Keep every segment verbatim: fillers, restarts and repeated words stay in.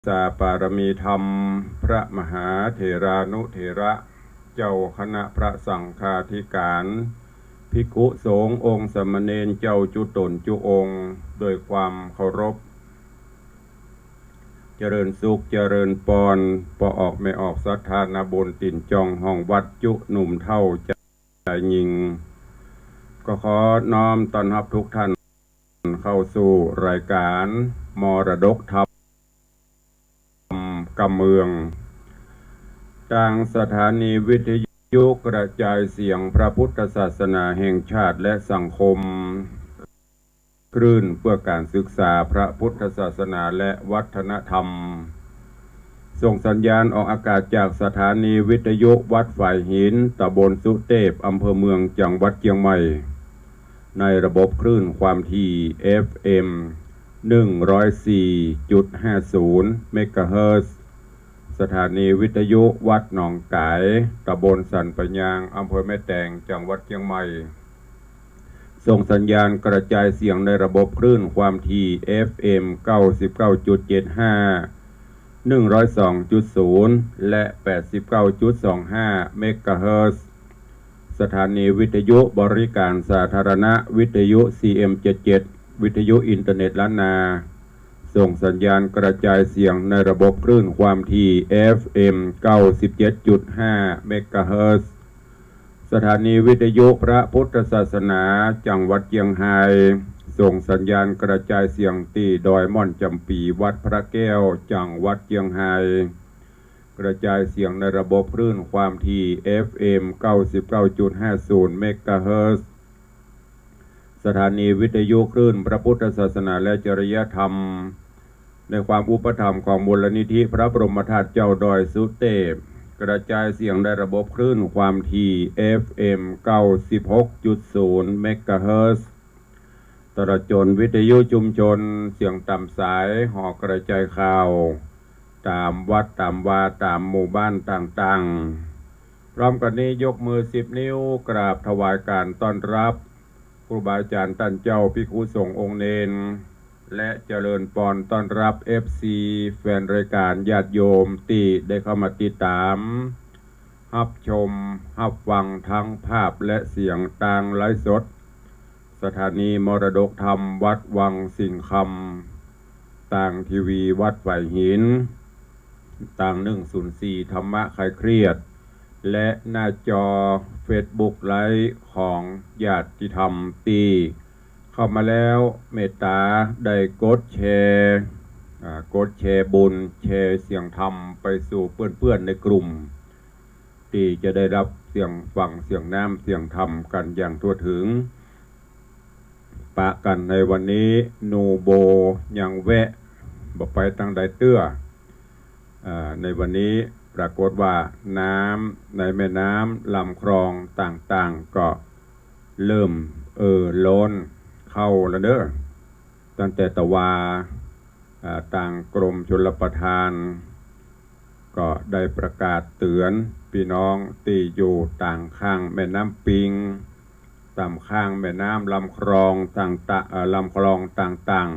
สาปารมีธรรม พระมหาเถรานุเถระ เจ้าคณะพระสังฆาธิการ ภิกขุสงฆ์องค์สามเณรเจ้าจุ๊ต๋นจุ๊องค์ โดยความเคารพ เจริญสุขเจริญปอน ป้อออกแม่ออกศรัทธานาบุญตี๋นจ่องห้องวัดจุ๊หนุ่มเฒ่าจายญิง ก็ขอน้อมต้อนฮับทุกท่านเข้าสู่รายการมรดกธรรม กำเมือง ตางสถานีวิทยุกระจายเสียงพระพุทธศาสนาแห่งชาติและสังคม คลื่นเพื่อการศึกษาพระพุทธศาสนาและวัฒนธรรม ส่งสัญญาณออกอากาศจากสถานีวิทยุวัดฝายหิน ตำบลสุเตพ อำเภอเมือง จังหวัดเจียงใหม่ ในระบบคลื่นความถี่ เอฟเอ็ม หนึ่งร้อยสี่จุดห้าศูนย์ เมกะเฮิรตซ์ สถานีวิทยุวัดหนองก๋าย ตำบลสันป่ายยาง อำเภอแม่แตง จังหวัดเจียงใหม่ ส่งสัญญาณกระจายเสียงในระบบคลื่นความถี่ เอฟเอ็ม เก้าสิบเก้าจุดเจ็ดห้า หนึ่งร้อยสองจุดศูนย์ และ แปดสิบเก้าจุดสองห้า เมกะเฮิรตซ์ สถานีวิทยุบริการสาธารณะ วิทยุ ซีเอ็มเจ็ดเจ็ด วิทยุอินเทอร์เน็ตล้านนา ส่งสัญญาณกระจายเสียงในระบบคลื่นความถี่ เอฟเอ็ม เก้าสิบเจ็ดจุดห้า เมกะเฮิรตซ์ สถานีวิทยุพระพุทธศาสนาจังหวัดเจียงไฮ้ ส่งสัญญาณกระจายเสียงตี้ดอยม่อนจ๋ำปี๋ วัดพระแก้ว จังหวัดเจียงไฮ้ กระจายเสียงในระบบคลื่นความถี่ เอฟเอ็ม เก้าสิบเก้าจุดห้าศูนย์ เมกะเฮิรตซ์ สถานีวิทยุคลื่นพระพุทธศาสนาและจริยธรรม ในความอุปถัมภ์ของมูลนิธิพระบรมธาตุเจ้าดอยสุเตพ กระจายเสียงในระบบคลื่นความถี่ เอฟเอ็ม เก้าสิบหกจุดศูนย์ เมกะเฮิรตซ์ ตลอดจ๋นวิทยุชุมชนเสียงต๋ามสาย หอกระจายข่าว ต๋ามวัดต๋ามวา ต๋ามหมู่บ้านต่างๆ พร้อมกั๋นนี้ยกมือสิบนิ้วกราบถวายการต้อนรับ ครูบาอาจ๋ารย์ต้านเจ้า ภิกขุสงฆ์องค์เณร และเจริญปอนต้อนรับ เอฟซี แฟนรายการญาติโยมตี้ได้เข้ามาติดต๋าม ฮับชม ฮับฟังทั้งภาพและเสียงตางไลฟ์สด สถานีมรดกธรรมวัดวังสิงห์คำ ตางทีวีวัดฝายหิน ตางหนึ่งศูนย์สี่ธรรมะคลายเครียด และหน้าจอเฟซบุ๊กไลฟ์ของญาติธรรมตี้เข้ามาแล้วเมตต๋าได้กดแชร์ อ่า กดแชร์บุญ แชร์เสียงธรรมไปสู่เปื้อนๆ ในกลุ่ม ตี้จะได้ฮับเสียงฟังเสียงน้ำเสียงธรรมกั๋นอย่างทั่วเถิง ปะกั๋นในวันนี้ หนูโบยังแวะบ่ไปตางใดเตื้อ อ่า ในวันนี้ปรากฏว่าน้ำในแม่น้ำลำคลองต่างๆ ก็เริ่มเอ่อล้นเข้าแล้วเด้อ ตั้งแต่ตะวา อ่า ตางกรมชลประทาน ก็ได้ประกาศเตื๋อนปี้น้องตี้อยู่ตางข้างแม่น้ำปิง ต๋ามข้างแม่น้ำลำคลองต่างๆ เอ่อ ลำคลองต่าง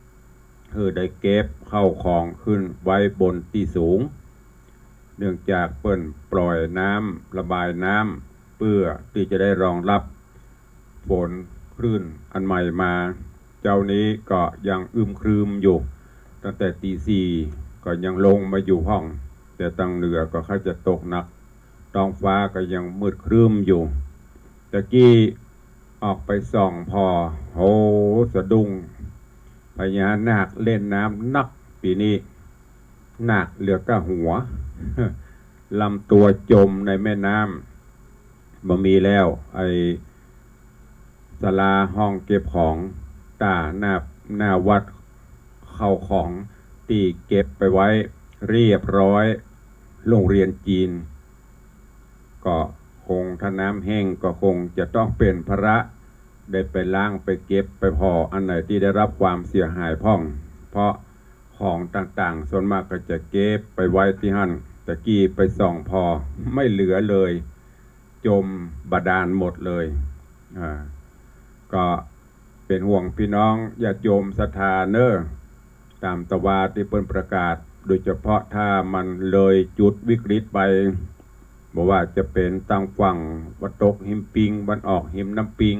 ๆ หื้อได้เก็บเข้าของขึ้นไว้บนตี้สูง เนื่องจากเปิ้นปล่อยน้ำระบายน้ำเปื้อตี้จะได้รองฮับฝนคลื่นอันใหม่มา เจ๊านี้ก็ยังอึมครึมอยู่ ตั้งแต่ตีสี่ก็ยังลงมาอยู่พ่อง แต่ตางเหนือก็ค่อยจะตกหนัก ท้องฟ้าก็ยังมืดครึ้มอยู่ ตะกี้ออกไปส่องผ่อ โห สะดุ้ง พญานาคเล่นน้ำนักปี๋นี้ นาคเหลือก้าหัว ลำตัวจมในแม่น้ำ บ่มีแล้ว ไอ้ศาลาห้องเก็บของ ต้าหน้า หน้าวัด เข้าของตี้เก็บไปไว้เรียบร้อย โฮงเฮียนจีน ก็คงถ้าน้ำแห้งก็คงจะต้องเป๋นภาระ ได้ไปล้างไปเก็บไปผ่อ อันไหนตี้ได้ฮับความเสียหายพ่อง เพราะของต่างๆ ส่วนมากก็จะเก็บไปไว้ตี้หั้น ตะกี้ไปส่องผ่อ ไม่เหลือเลย จมบาดาลหมดเลย อ่า ก็เป๋นห่วงปี้น้องญาติโยมศรัทธาเน่อ ต๋ามตะวาตี้เปิ้นประกาศ โดยเฉพาะถ้ามันเลยจุดวิกฤตไป บ่ว่าจะเป๋นตางฝั่งวันตกหิมปิง วันออกหิมน้ำปิง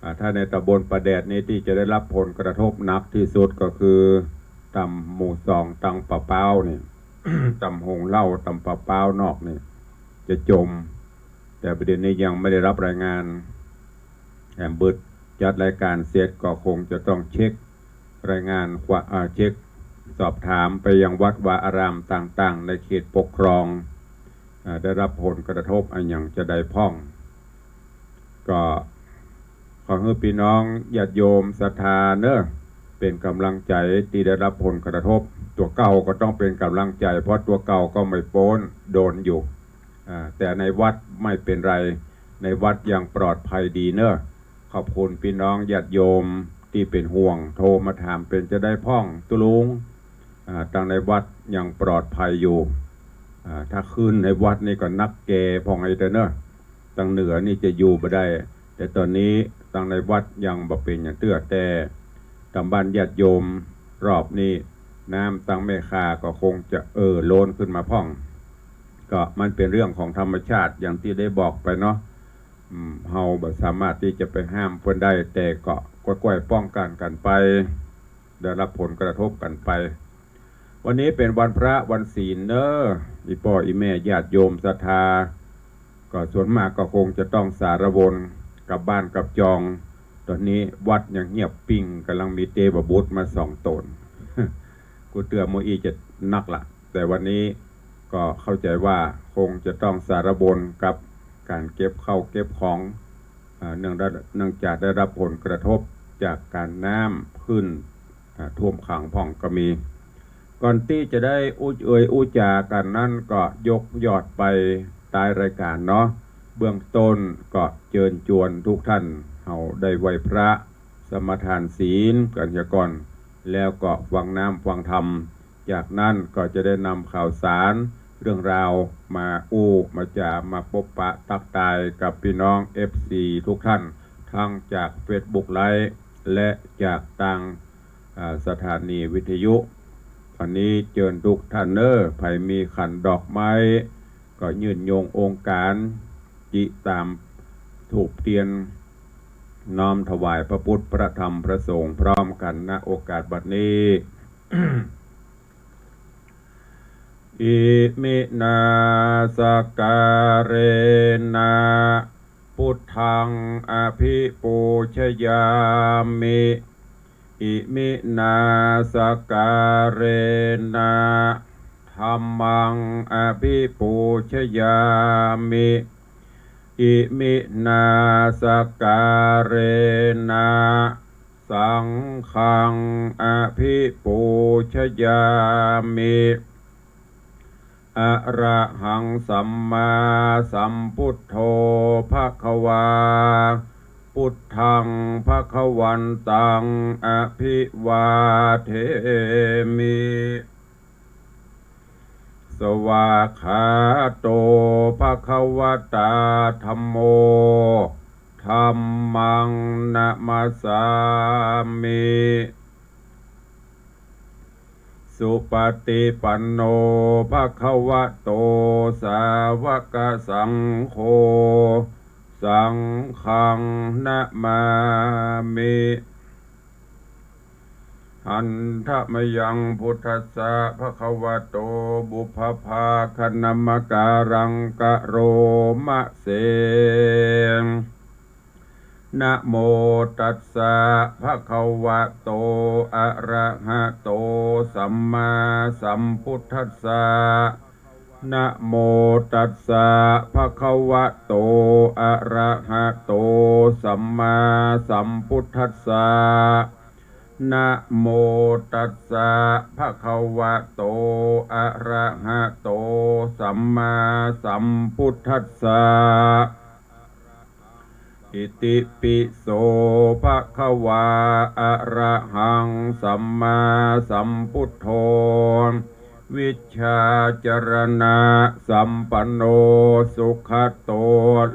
อ่า ถ้าในต๋ำบลป่าแดดนี่ตี้จะได้รับผลกระทบหนักตี้สุดก็คือตำหมู่สอง ตำป่าเป๊านี่ ตำโฮงเหล้า ตำป่าเป๊านอกนี่จะจม แต่ประเด็นนี้ยังไม่ได้รับรายงาน แหมบึดจัดรายการเสร็จก็คงจะต้องเช็ครายงาน อ่า เช็คสอบถามไปยังวัดวาอารามต่างๆ ในเขตปกครอง อ่า ได้รับผลกระทบอะหยังจาใดพ่อง ก็ขอหื้อปี้น้องญาติโยมศรัทธาเนาะ เป๋นก๋ำลังใจ๋ตี้ได้รับผลกระทบ ตั๋วเก่าก็ต้องเป๋นก๋ำลังใจ๋ เพราะตั๋วเก่าก็ไม่ป๊น โดนอยู่ อ่า แต่ในวัดไม่เป๋นไร ในวัดยังปลอดภัยดีเนาะ ขอบคุณปี้น้องญาติโยมตี้เป๋นห่วง โทรมาถามเป๋นจาใดพ่องตุ๊ลุง อ่า ตังในวัดยังปลอดภัยอยู่ อ่า ถ้าขึ้นในวัดนี่ก็นักแก่พ่องไอ้เต้อเนาะ ตังเหนือนี่จะอยู่บ่ได้ แต่ต๋อนนี้ตังในวัดยังบ่เป๋นหยังเตื้อ แต่ต๋ามบ้านญาติโยมรอบนี้ น้ำตังแม่ข่าก็คงจะเอ่อล้นขึ้นมาพ่อง ก็มันเป๋นเรื่องของธรรมชาติอย่างตี้ได้บอกไปเนาะ อืม เฮาบ่สามารถตี้จะไปห้ามเปิ้นได้ แต่ก็ก้อยๆ ป้องกั๋นกั๋นไป ได้รับผลกระทบกั๋นไป วันนี้เป๋นวันพระวันศีลเนาะ อี่ป้ออี่แม่ญาติโยมศรัทธา ก็ส่วนมากก็คงจะต้องสารวนกลับบ้านกลับจอง ต๋อนนี้วัดยังเงียบปิ้ง ก่ำลังมีเตวบุตรมาสองต๋น กูเตื้อเมื่ออี้จะนักละ แต่วันนี้ก็เข้าใจ๋ว่าคงจะต้องสารวนกับก๋านเก็บข้าวเก็บของ อ่า เนื่องได้ เนื่องจากได้รับผลกระทบจากก๋านน้ำขึ้น อ่า ท่วมขังพ่องก็มี ก่อนตี้จะได้อู้เอ่ยอู้จ๋ากั๋นนั้น ก็ยกยอดไปต๊ายรายก๋านเนาะ เบื้องต้นก็เจิญจวนทุกท่าน เฮาได้ไหว้พระ สมาทานศีลกั๋นเหียก่อน แล้วก็ฟังน้ำฟังธรรม จากนั้นก็จะได้นำข่าวสารเรื่องราวมาอู้มาจ๋า มาปบปะตั๊กตายกับปี้น้องเอฟซีทุกท่าน ทั้งจากเฟซบุ๊กไลฟ์ และจากตาง อ่า สถานีวิทยุ อันนี้เจิญทุกท่านเนาะ ใผมีขันดอกไม้ ก็ยื่นโยงองค์ก๋าน จิตามธูปเตียน น้อมถวายพระพุทธ พระธรรม พระสงฆ์พร้อมกั๋น ณ โอกาสบัดนี้ อิมินา สกการะนะ พุทธัง อภิปูชยามิ อิมินา สกการะนะ ธัมมัง อภิปูชยามิ อิมินา สกการะนะ สังฆัง อภิปูชยามิ อะระหัง สัมมาสัมพุทโธ ภะคะวา พุทธัง ภะคะวันตัง อภิวาเทมิ สวากขาโต ภะคะวะตา ธัมโม ธัมมัง นะมัสสามิ สุปะติปันโน ภะคะวะโต สาวะกะสังโฆ สังฆัง นะมามิ หันทะมะยัง พุทธัสสะ ภะคะวะโต ปุพพะภาคะนะมะกาลัง กะโรมะเส นะโมตัสสะ ภะคะวะโต อะระหะโต สัมมาสัมพุทธัสสะ นะโมตัสสะ ภะคะวะโต อะระหะโต สัมมาสัมพุทธัสสะ นะโมตัสสะ ภะคะวะโต อะระหะโต สัมมาสัมพุทธัสสะ อิติปิโส ภะคะวา อะระหัง สัมมาสัมพุทโธ วิชชาจรณะสัมปันโน สุขะโต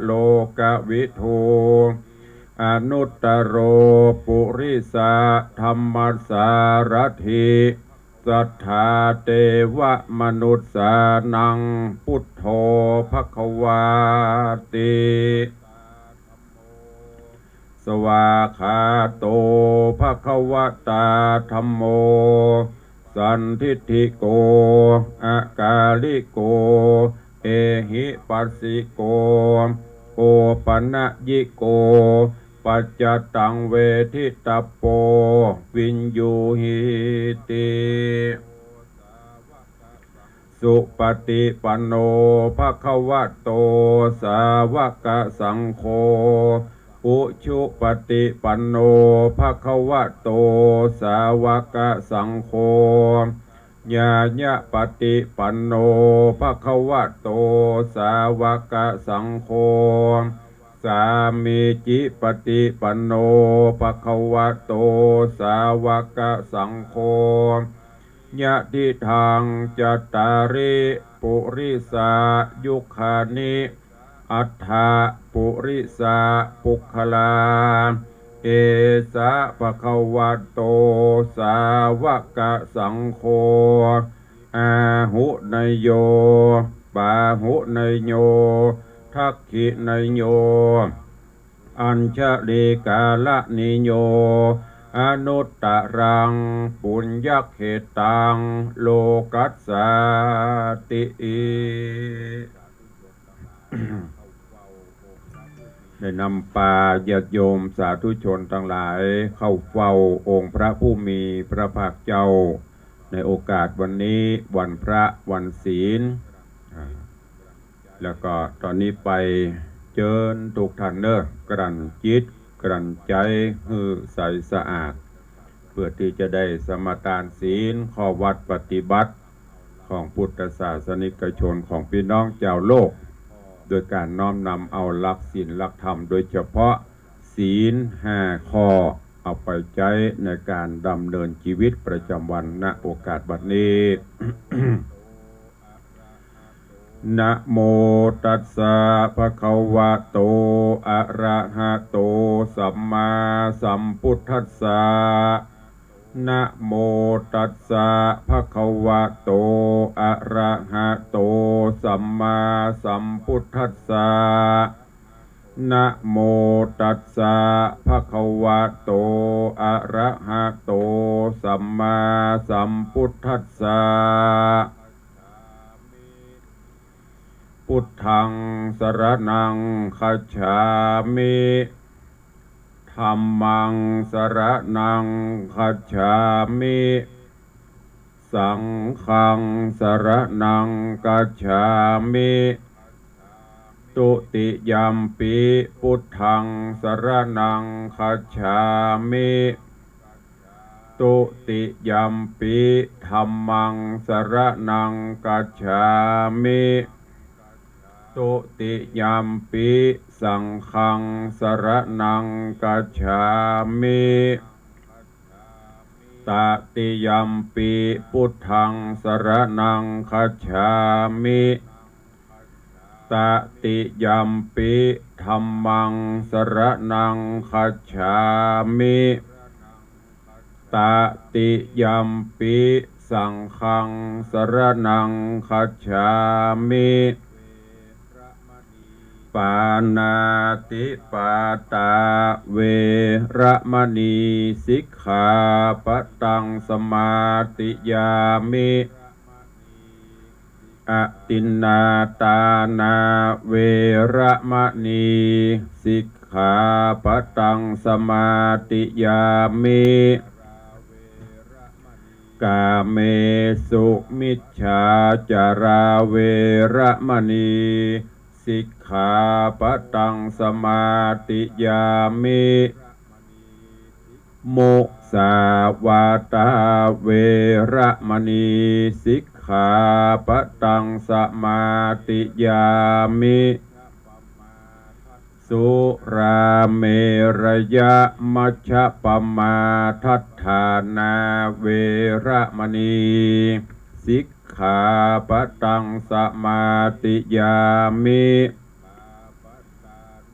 โลกะวิทู อนุตตโร ปุริสะธัมมสารถิ satthā devamanussānaṃ buddho bhagavāti. Svākkhāto bhagavatā dhammo sandiṭṭhiko akāliko ehipassiko opanayiko paccattaṃ veditabbo viññūhīti. Supaṭipanno bhagavato sāvakasaṅgho, ujupaṭipanno bhagavato sāvakasaṅgho, ñāyapaṭipanno bhagavato sāvakasaṅgho, sāmīcipaṭipanno bhagavato sāvakasaṅgho, yadidaṃ cattāri purisayugāni aṭṭha purisapuggalā, esa bhagavato sāvakasaṅgho, āhuneyyo pāhuneyyo dakkhiṇeyyo añjalikaraṇīyo anuttaraṃ puññakkhettaṃ lokassāti. ได้นำปาญาติโยมสาธุชนตังหลายเข้าเฝ้าองค์พระผู้มีพระภาคเจ้า ในโอกาสวันนี้วันพระวันศีล อ่า แล้วก็ต๋อนนี้ไปเจิญทุกท่านเนาะ กลั่นจิตกลั่นใจ๋หื้อใสสะอาด เพื่อตี้จะได้สมาทานศีลข้อวัตรปฏิบัติของพุทธศาสนิกชนของพี่น้องจาวโลก โดยก๋านน้อมนำเอาหลักศีลหลักธรรม โดยเฉพาะศีลห้าข้อ เอาไปใจ๊ในก๋านดำเนินจีวิตประจ๋ำวัน ณ โอกาสบัดนี้ Namo tassa bhagavato arahato sammāsambuddhassa. Namo tassa bhagavato arahato sammāsambuddhassa. Namo tassa bhagavato arahato sammāsambuddhassa. Buddhaṃ saraṇaṃ gacchāmi. Dhammaṃ saraṇaṃ gacchāmi. Saṅghaṃ saraṇaṃ gacchāmi. Dutiyampi buddhaṃ saraṇaṃ gacchāmi. Dutiyampi dhammaṃ saraṇaṃ gacchāmi. Dutiyampi saṅghaṃ saraṇaṃ gacchāmi. Tatiyampi buddhaṃ saraṇaṃ gacchāmi. Tatiyampi dhammaṃ saraṇaṃ gacchāmi. Tatiyampi saṅghaṃ saraṇaṃ gacchāmi. Pāṇātipātā veramaṇī sikkhāpadaṃ samādiyāmi. Adinnādānā veramaṇī sikkhāpadaṃ samādiyāmi. Kāmesumicchācārā veramaṇī sikkhāpadaṃ samādiyāmi. Musāvādā veramaṇī sikkhāpadaṃ samādiyāmi. Surāmerayamajjapamādaṭṭhānā veramaṇī sikkhāpadaṃ samādiyāmi.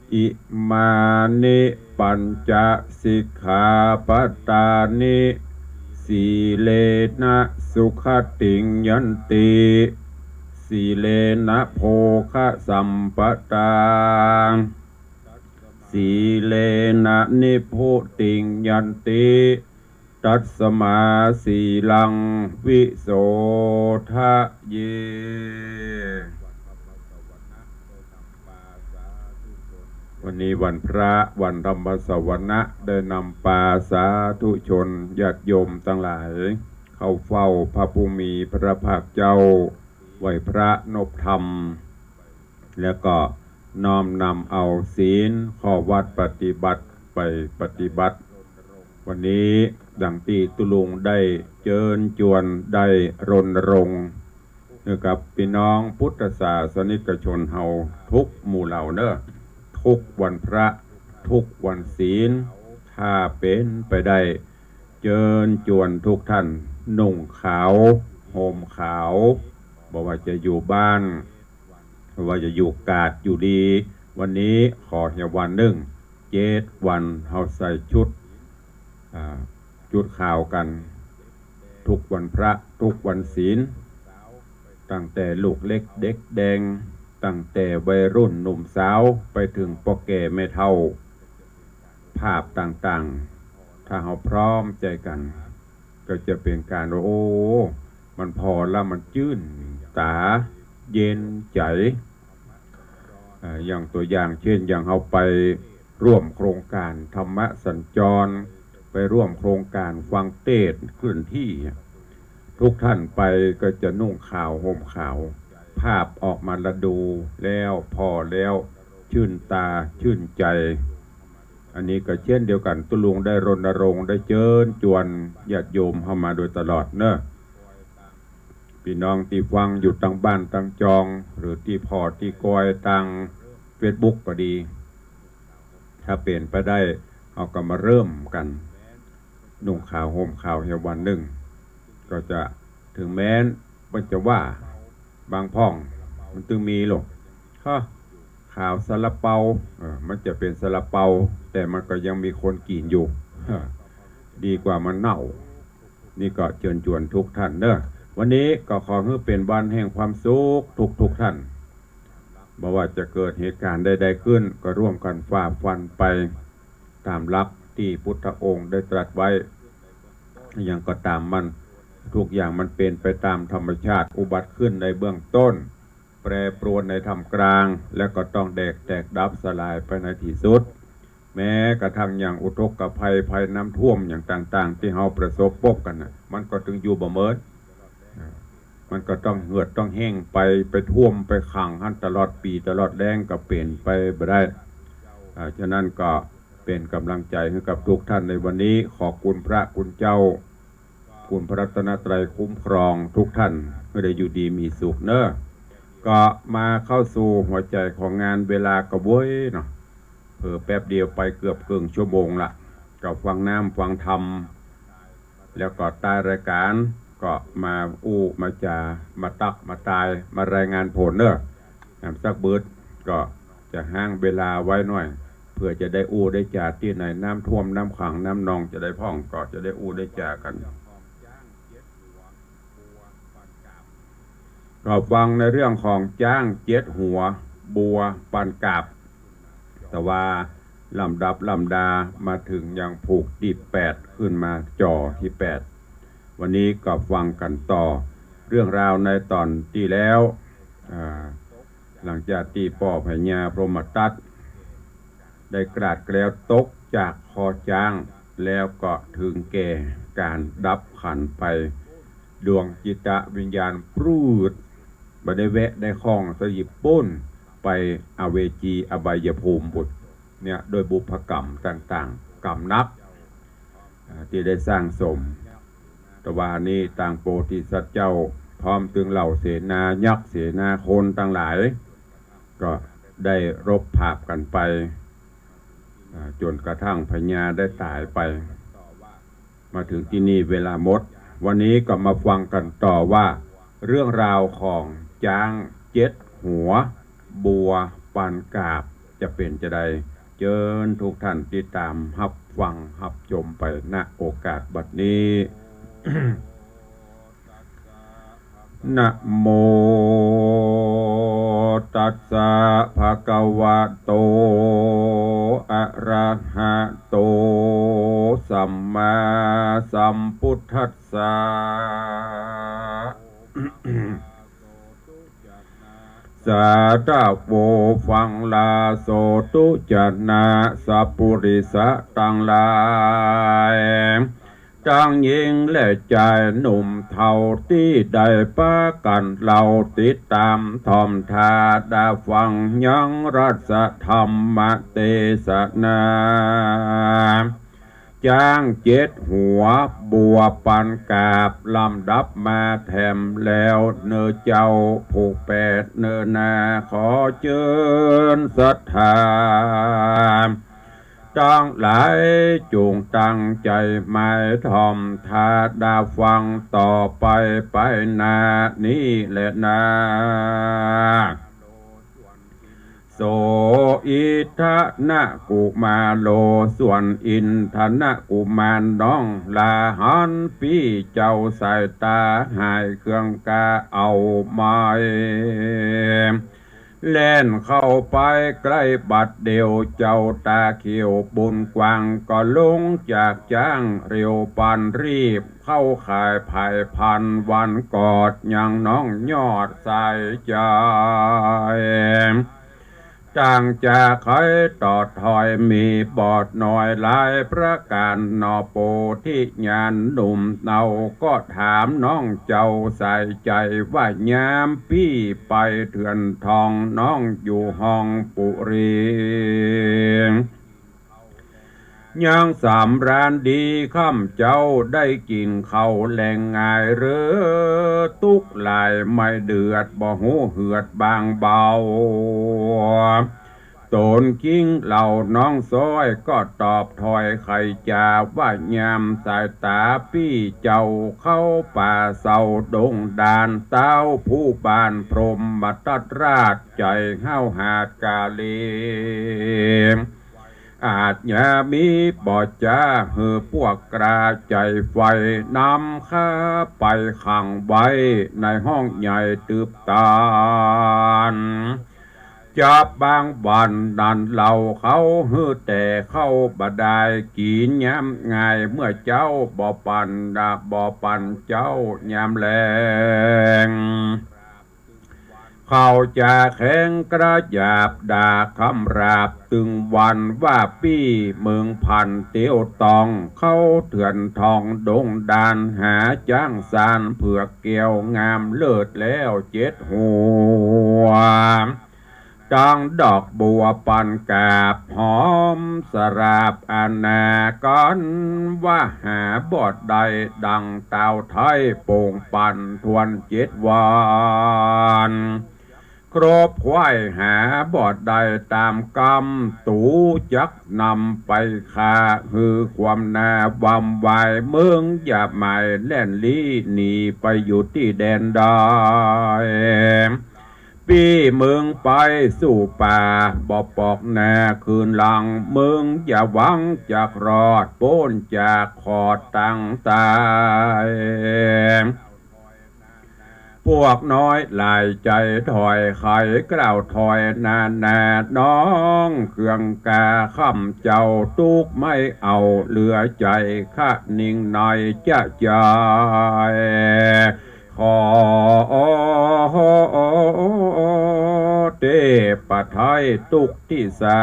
Imāni pañca sikkhāpadāni สีเลนะสุขติงยันติ สีเลนะโภคะสัมปะตา สีเลนะนิพพุติงยันติ ตัสมาสีลังวิโสทะเย วันนี้วันพระ วันธรรมสวนะ ได้นำปาสาธุชนญาติโยมตังหลาย เข้าเฝ้าพระผู้มีพระภาคเจ้า ไหว้พระนบธรรม แล้วก็น้อมนำเอาศีลข้อวัดปฏิบัติไปปฏิบัติ วันนี้ดังตี้ตุ๊ลุงได้เจิญจวน ได้รณรงค์ หื้อกับปี้น้องพุทธศาสนิกชนเฮาทุกหมู่เหล่าเน่อ ทุกวันพระ ทุกวันศีล ถ้าเป๋นไปได้ เจิญจวนทุกท่าน นุ่งขาว ห่มขาว บ่ว่าจะอยู่บ้าน บ่ว่าจะอยู่กาดอยู่ดี วันนี้ขอเหียวันนึ่ง เจ็ดวันเฮาใส่ชุด อ่า ชุดขาวกั๋น ทุกวันพระ ทุกวันศีล ตั้งแต่ลูกเล็กเด็กแดง ตั้งแต่วัยรุ่นหนุ่มสาว ไปเถิงป้อแก่แม่เฒ่า ภาพต่างๆ ถ้าเฮาพร้อมใจ๋กั๋น ก็จะเป๋นก๋านว่า โอ้ มันผ่อแล้วมันจื้นต๋า เย็นใจ๋ อ่า อย่างตั๋วอย่างเจ้น อย่างเฮาไปร่วมโครงก๋านธรรมสัญจร ไปร่วมโครงก๋านฟังเตสน์เคลื่อนตี้ ทุกท่านไปก็จะนุ่งขาวห่มขาว ภาพออกมาละดูแล้วผ่อแล้ว จื้นต๋าจื้นใจ๋ อันนี้ก็เจ้นเดียวกั๋น ตุ๊ลุงได้รณรงค์ ได้เจิญจวนญาติโยมเข้ามาโดยตลอดเน่อ ปี้น้องตี้ฟังอยู่ตางบ้านตางจอง หรือตี้ผ่อตี้กอยตางเฟซบุ๊กก็ดี ถ้าเป๋นไปได้ เฮาก็มาเริ่มกั๋น นุ่งขาวห่มขาวเหียวันนึ่ง ก็จะ เถิงแม้นเปิ้นจะว่า บางพ่องมันตึงมีโลก ฮะ ขาวซาลาเปา เออ มันจะเป๋นซาลาเปา แต่มันก็ยังมีคนกิ๋นอยู่ ฮะ ดีกว่ามันเน่า นี่ก็เจิญจวนทุกท่านเน่อ วันนี้ก็ขอหื้อเป๋นวันแห่งความสุขทุกๆ ท่าน บ่ว่าจะเกิดเหตุก๋ารณ์ใดๆ ขึ้น ก็ร่วมกั๋นฝ่าฟันไป ต๋ามหลักตี้พุทธองค์ได้ตรัสไว้ หยังก็ต๋ามมัน ทุกอย่างมันเป๋นไปต๋ามธรรมชาติ อุบัติขึ้นในเบื้องต้น แปรปรวนในท่ามกลาง และก็ต้องแดกแตกดับสลายไปในตี้สุด แม้กระทั่งอย่างอุทกภัย ภัยน้ำท่วมอย่างต่างๆ ตี้เฮาประสบปบกั๋นน่ะ มันก็ตึงอยู่บ่เหมิด อ่า มันก็ต้องเหือดต้องแห้งไป ไปท่วมไปขังหั้นตลอดปี๋ตลอดแล้งก็เป๋นไปบ่ได้ อ่า ฉะนั้นก็เป๋นก๋ำลังใจ๋หื้อกับทุกท่านในวันนี้ ขอคุณพระคุณเจ้า คุณพระรัตนตรัยคุ้มครองทุกท่าน หื้อได้อยู่ดีมีสุขเน่อ ก็มาเข้าสู่หัวใจ๋ของงาน เวลาก็เว้ยเนาะ เผลอแป๊บเดียวไปเกือบเกิ่งชั่วโมงละ ก็ฟังน้ำฟังธรรม แล้วก็ต้ายรายก๋านก็มาอู้มาจ๋า มาตักมาตาย มารายงานผลเน่อ อ่า สักบึดก็จะห้างเวลาไว้หน่อย เผื่อจะได้อู้ได้จ๋าตี้ไหน น้ำท่วมน้ำขังน้ำนองจะได้พ่อง ก็จะได้อู้ได้จ๋ากั๋น ก็ฟังในเรื่องของจ๊างเจ็ดหัว บัวปันกาบ แต่ว่าลำดับลำดามาเถิงยังผูกตี้แปด ขึ้นมาจ่อตี้แปด วันนี้ก็ฟังกั๋นต่อ เรื่องราวในต๋อนตี้แล้ว อ่า หลังจากตี้ป้อพญาพรหมทัต ได้กราดเกล้าตกจากคอจ๊าง แล้วก็เถิงแก่ก๋านดับขันไป ดวงจิตวิญญาณปรูด บ่ได้แวะได้ข้องสะหยิบปู๊น ไปอเวจีอบายภูมิปุ้น เนี่ย โดยบุพกรรมต่างๆ กรรมหนัก อ่า ตี้ได้สร้างสม แต่ว่านี้ตางโพธิสัตว์เจ้า พร้อมตึงเหล่าเสนายักษ์เสนาคนตังหลาย ก็ได้รบผาบกั๋นไป อ่า จ๋นกระทั่งพญาได้ต๋ายไป มาเถิงตี้นี่เวลาหมด วันนี้ก็มาฟังกั๋นต่อว่า เรื่องราวของจ๊างเจ็ดหัว บัวปันกาบ จะเป๋นจาใด เจิญทุกท่านติดต๋ามฮับฟังฮับชมไป ณ โอกาสบัดนี้ นะโมตัสสะ ภะคะวะโต อะระหะโต สัมมาสัมพุทธัสสะ สาธะโว ฟังลา โสตุจะนะ สัปปุริสะตังหลาย ตังญิงและจายหนุ่มเฒ่า ตี้ได้ปากั๋นเล่า ติดต๋ามถ่อมถ้าดาฟัง ยังรัสธรรมเตสนา จ๊างเจ็ดหัว บัวปันกาบ ลำดับมาแถมแล้ว เน่อเจ้าผู้แปด เน่อหน้า ขอเจิญศรัทธาตังหลาย จุ่งตั้งใจ๋หมายถ่อมถ้าดาฟัง ต่อไปไปหน้านี้แลนา โส อิทธะนะกุมาโร ส่วนอินทนะกุมารน้องหล้าหันปี้เจ้า สายต๋าหายเคืองกา เอาไม้แล่นเข้าไปใก้บัดเดี่ยว เจ้าต๋าเขียวบุญกว้าง ก็ลงจากจ๊างเร็วปันรีบ เข้าข่ายผายพันวันกอด ยังน้องยอดสายใจ๋ ต่างจากใครตอดถอย มีบอดน้อยหลายประก๋านหนอ โปธิญาณหนุ่มเนา ก็ถามน้องเจ้าสายใจ๋ว่า ยามปี้ไปเถื่อนทอง น้องอยู่ห้องปุรี ยังสำราญดีค่ำ เจ้าได้กิ๋นข้าวแลงง่ายหรือ ตุ๊กข์หลายไม่เดือด บ่ฮู้เหือดบางเบา ต๋นกิ้งเหล่าน้องซ้อย ก็ตอบถ้อยไขจ๋าว่า ยามสายต๋าปี้เจ้าเข้าป่าเซาดงดาน ต้าวผู้บ้านพรหมทัตราชใจ๋ห้าวหาดกาเล อาจยามีบ่จ๋า หื้อปวกกล้าใจ๋ไฟ นำข้าไปขังไว้ในห้องใหญ่ตึบตัน จับบางวันนั้นเล่าเขา หื้อแต่เข้าบ่ได้ กิ๋นยามง่าย เมื่อเจ๊าบ่ปัน บ่ปันเจ๊ายามแลง เขาจะแข็งกระหยาบด่าคำหยาบตึงวัน ว่าปี้เมืองพันเตียวตอง เข้าเถื่อนทองดงดาน หาจ๊างสารเผือกแก้วงามเลิศแล้วเจ็ดหัว ตังดอกบัวปันกาบหอมสราบอาณา กั๋นว่าหาบ่ได้ดังต้าวไทย โป่งปันทวนเจ็ดวัน ครบไขว่หาบ่ได้ต๋ามกำ ตูจักนำไปฆ่า หื้อความหน้าหว่ำไหว เมืองอย่าหมายแล่นลี้หนีไปอยู่ตี้แดนใด ปี้เมืองไปสู่ป่า บ่ปอกหน้าคืนหลัง เมืองอย่าหวังจักรอด ป๊นจากขอดตังต๋าย ปวกน้อยหลายใจ๋ถอย ใค่กล่าวถ้อยนานา น้องเคืองกาค่ำเจ้า ตุ๊กข์ไม่เอาเหลือใจ๋ คะนิ่งหน่อยจะใจ๋ ขอเตปะไทยตุ๊กข์ตี้สา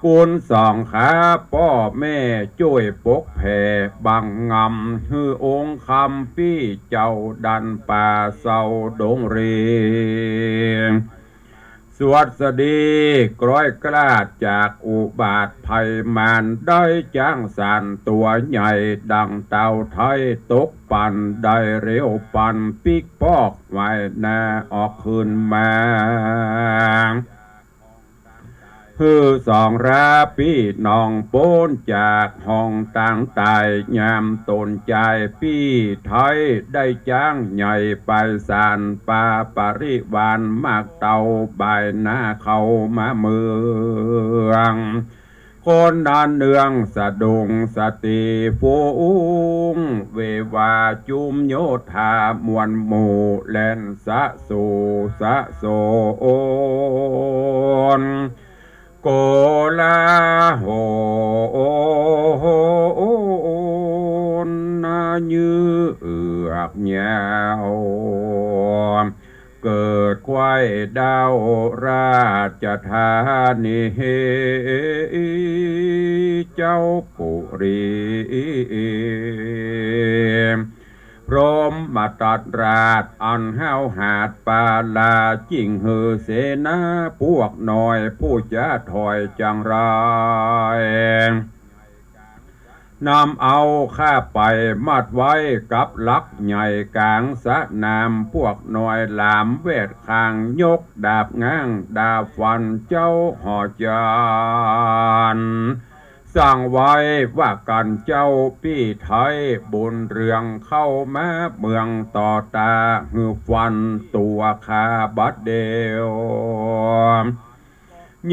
กุณสองข้าป้อแม่จ้วยปกแผ่บังงำ หื้อองค์คำปี้เจ้าดันป่าเซาดงเรียง สวัสดีกร้อยกล้าจากอุบาทภัยมาร ได้จ๊างสารตั๋วใหญ่ดังต้าวไทยตกปัน ได้เร็วปันปิ๊กปอกไหวหน้าออกคืนมา หื้อสองราปี้น้องป๊นจากห้องตางต๋าย ยามต๋นจายปี้ไทยได้จ๊างใหญ่ไปสารป่าปริวารมากเต้าบ่ายหน้าเข้ามาเมือง คนนั้นเนืองสะดุ้งสติฝูง เววาจุมโยธามวลหมู่แล่นสะสู่สะโสน โกลาหลนาเยือกยาว เกิดไขว้ดาวราชธานี เจ้าปุรี พรหมทัตราชอันห้าวหาญปาลา จึงหื้อเสนาพวกน้อยผู้จะถอยจังไร นำเอาข้าไปมัดไว้กับหลักใหญ่ก๋างสนาม พวกน้อยหลามแวดข้าง ยกดาบง้างดาบฟันเจ้าหอจาน สั่งไว้ว่า กันเจ้าปี้ไทยบุญเรือง เข้ามาเมืองต่อต๋า หื้อฟันตั๋วข้าบัดเดี่ยว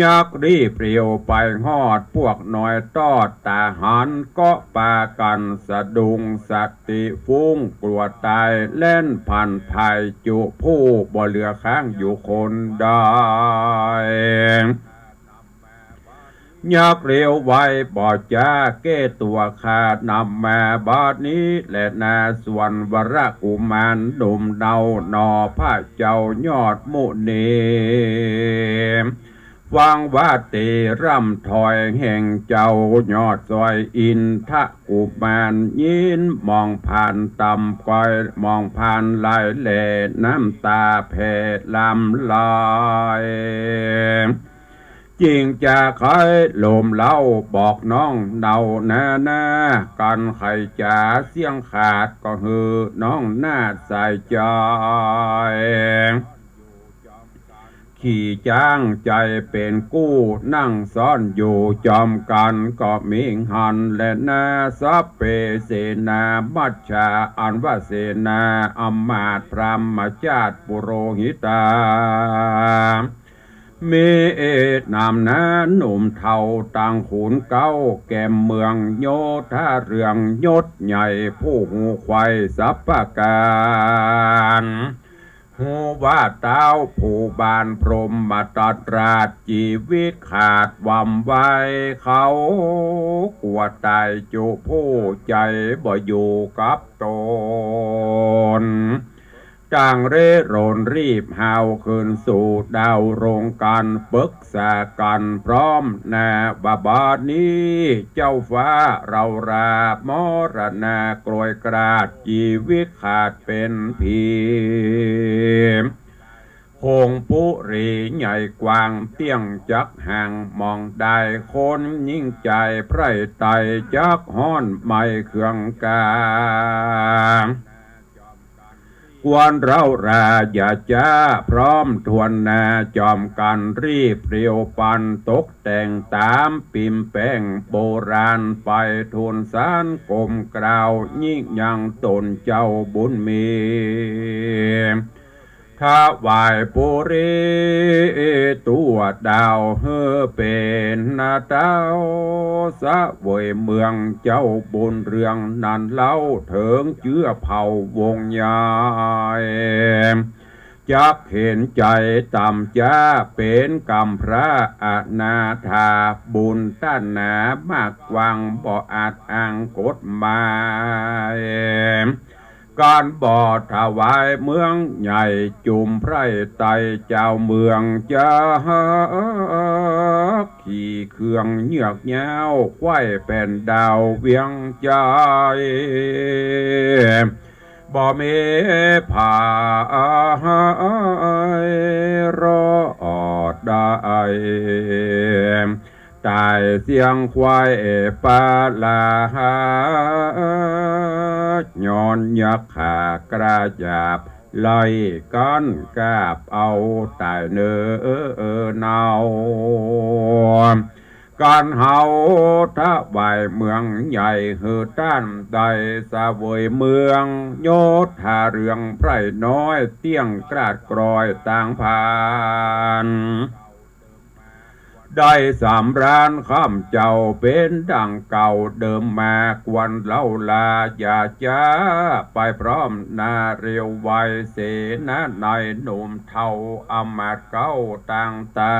ยักษ์รีบเร็วไปฮอด พวกน้อยตอดต๋าหัน ก็ปากั๋นสะดุ้งสติฝูง กลัวต๋ายแล่นพ่านพ่ายจุผู้ บ่เหลือค้างอยู่คนใด ยักษ์เร็วไวบ่จ๊า แก้ตั๋วข้านำมาบัดนี้แลนา ส่วนวรกุมารหนุ่มเนาหน่อ พระเจ้ายอดมุนี ฟังว่าเตร่ำถ้อยแห่งเจ้ายอดสอยอินทกุมาร ยินมองผ่านต่ำก้อย มองผ่านลายแล น้ำต๋าแผ่หลั่งไหล จึงจะใค่ลมเล้าบอกน้องเนานานา กันใค่จ๋าเสี้ยงขาด ก็หื้อน้องนาดใส่ใจ๋ ขี่จ๊างใจ๋เป๋นกู้ นั่งซ้อนอยู่จอมกั๋น ก็มีหั้นแลนา สัพเพเสนามัชฌา อันว่าเสนาอำมาตย์พราหมจาติปุโรหิตา มีนำหน้าหนุ่มเฒ่าต่างขุนเก๊า แก่มเมืองโยธาเรืองยศใหญ่ ผู้ฮู้ไขว่สรรพก๋าน ฮู้ว่าต้าวผู้บ้านพรหมทัตราช จีวิตขาดหว่ำไหว เขากั๋วต๋ายจุผู้ใจ๋บ่อยู่กับต๋น ต่างเร่รนรีบฮาวขึ้นสู่ดาวโรงกั๋น ปึกษากั๋นพร้อมนาว่าบัดนี้เจ้าฟ้าเฮารา มรณะกรวยกราด จีวิตขาดเป๋นผี หงส์ปุรีใหญ่กว้างเตี้ยงจักห่าง หม่องได้คนยิ่งใจ๋ใคร่ไตร่ จักฮ้อนไหม้เคืองกา ควรเฮาราอย่าจ๊า พร้อมถ้วนนา จอมกั๋นรีบเปรียวปัน ตกแต่งต๋ามปิ่มแป้งโบราณ ไปทูลสารก้มกล่าว ยิ่งยังต๋นเจ้าบุญมี ถวายปุรีตั๋วดาว หื้อเป๋นนาเต้าเสวยเมือง เจ้าบุญเรืองนั้นเล่า เถิงเจื้อเผ่าวงศ์ใหญ่ จักเห็นใจ๋ต่ำจ๊า เป๋นกำพร้าอนาถา บุญต้านหนามากกว้าง บ่อาจอ้างกฎหมาย ก๋านบ่ถวายเมืองใหญ่ จุมใคร่ไตร่เจ้าเมืองจัก ขี่เคืองเยือกยาว ไขว้แผ่นดาวเวียงใจ๋ บ่มีผายรอดได้ ต๋ายเสี้ยงไขว้ปาลา ย้อนยักษ์ขากระหยาบ ไล่กั๋นกาบเอาต๋ายเน่อเนา ก๋านเฮาถวายเมืองใหญ่ หื้อต้านได้เสวยเมือง โยธาเรืองใคร่น้อย เตี้ยงกราดกรอยตางผ่าน ได้สำราญคำเจ้าเป๋นดังเก่าเดิมมา ควรเล่าลาอย่าจ๊า ไปพร้อมหน้าเร็วไว เสนานัยหนุ่มเฒ่าอำมาตย์เก๊าต่างต๋า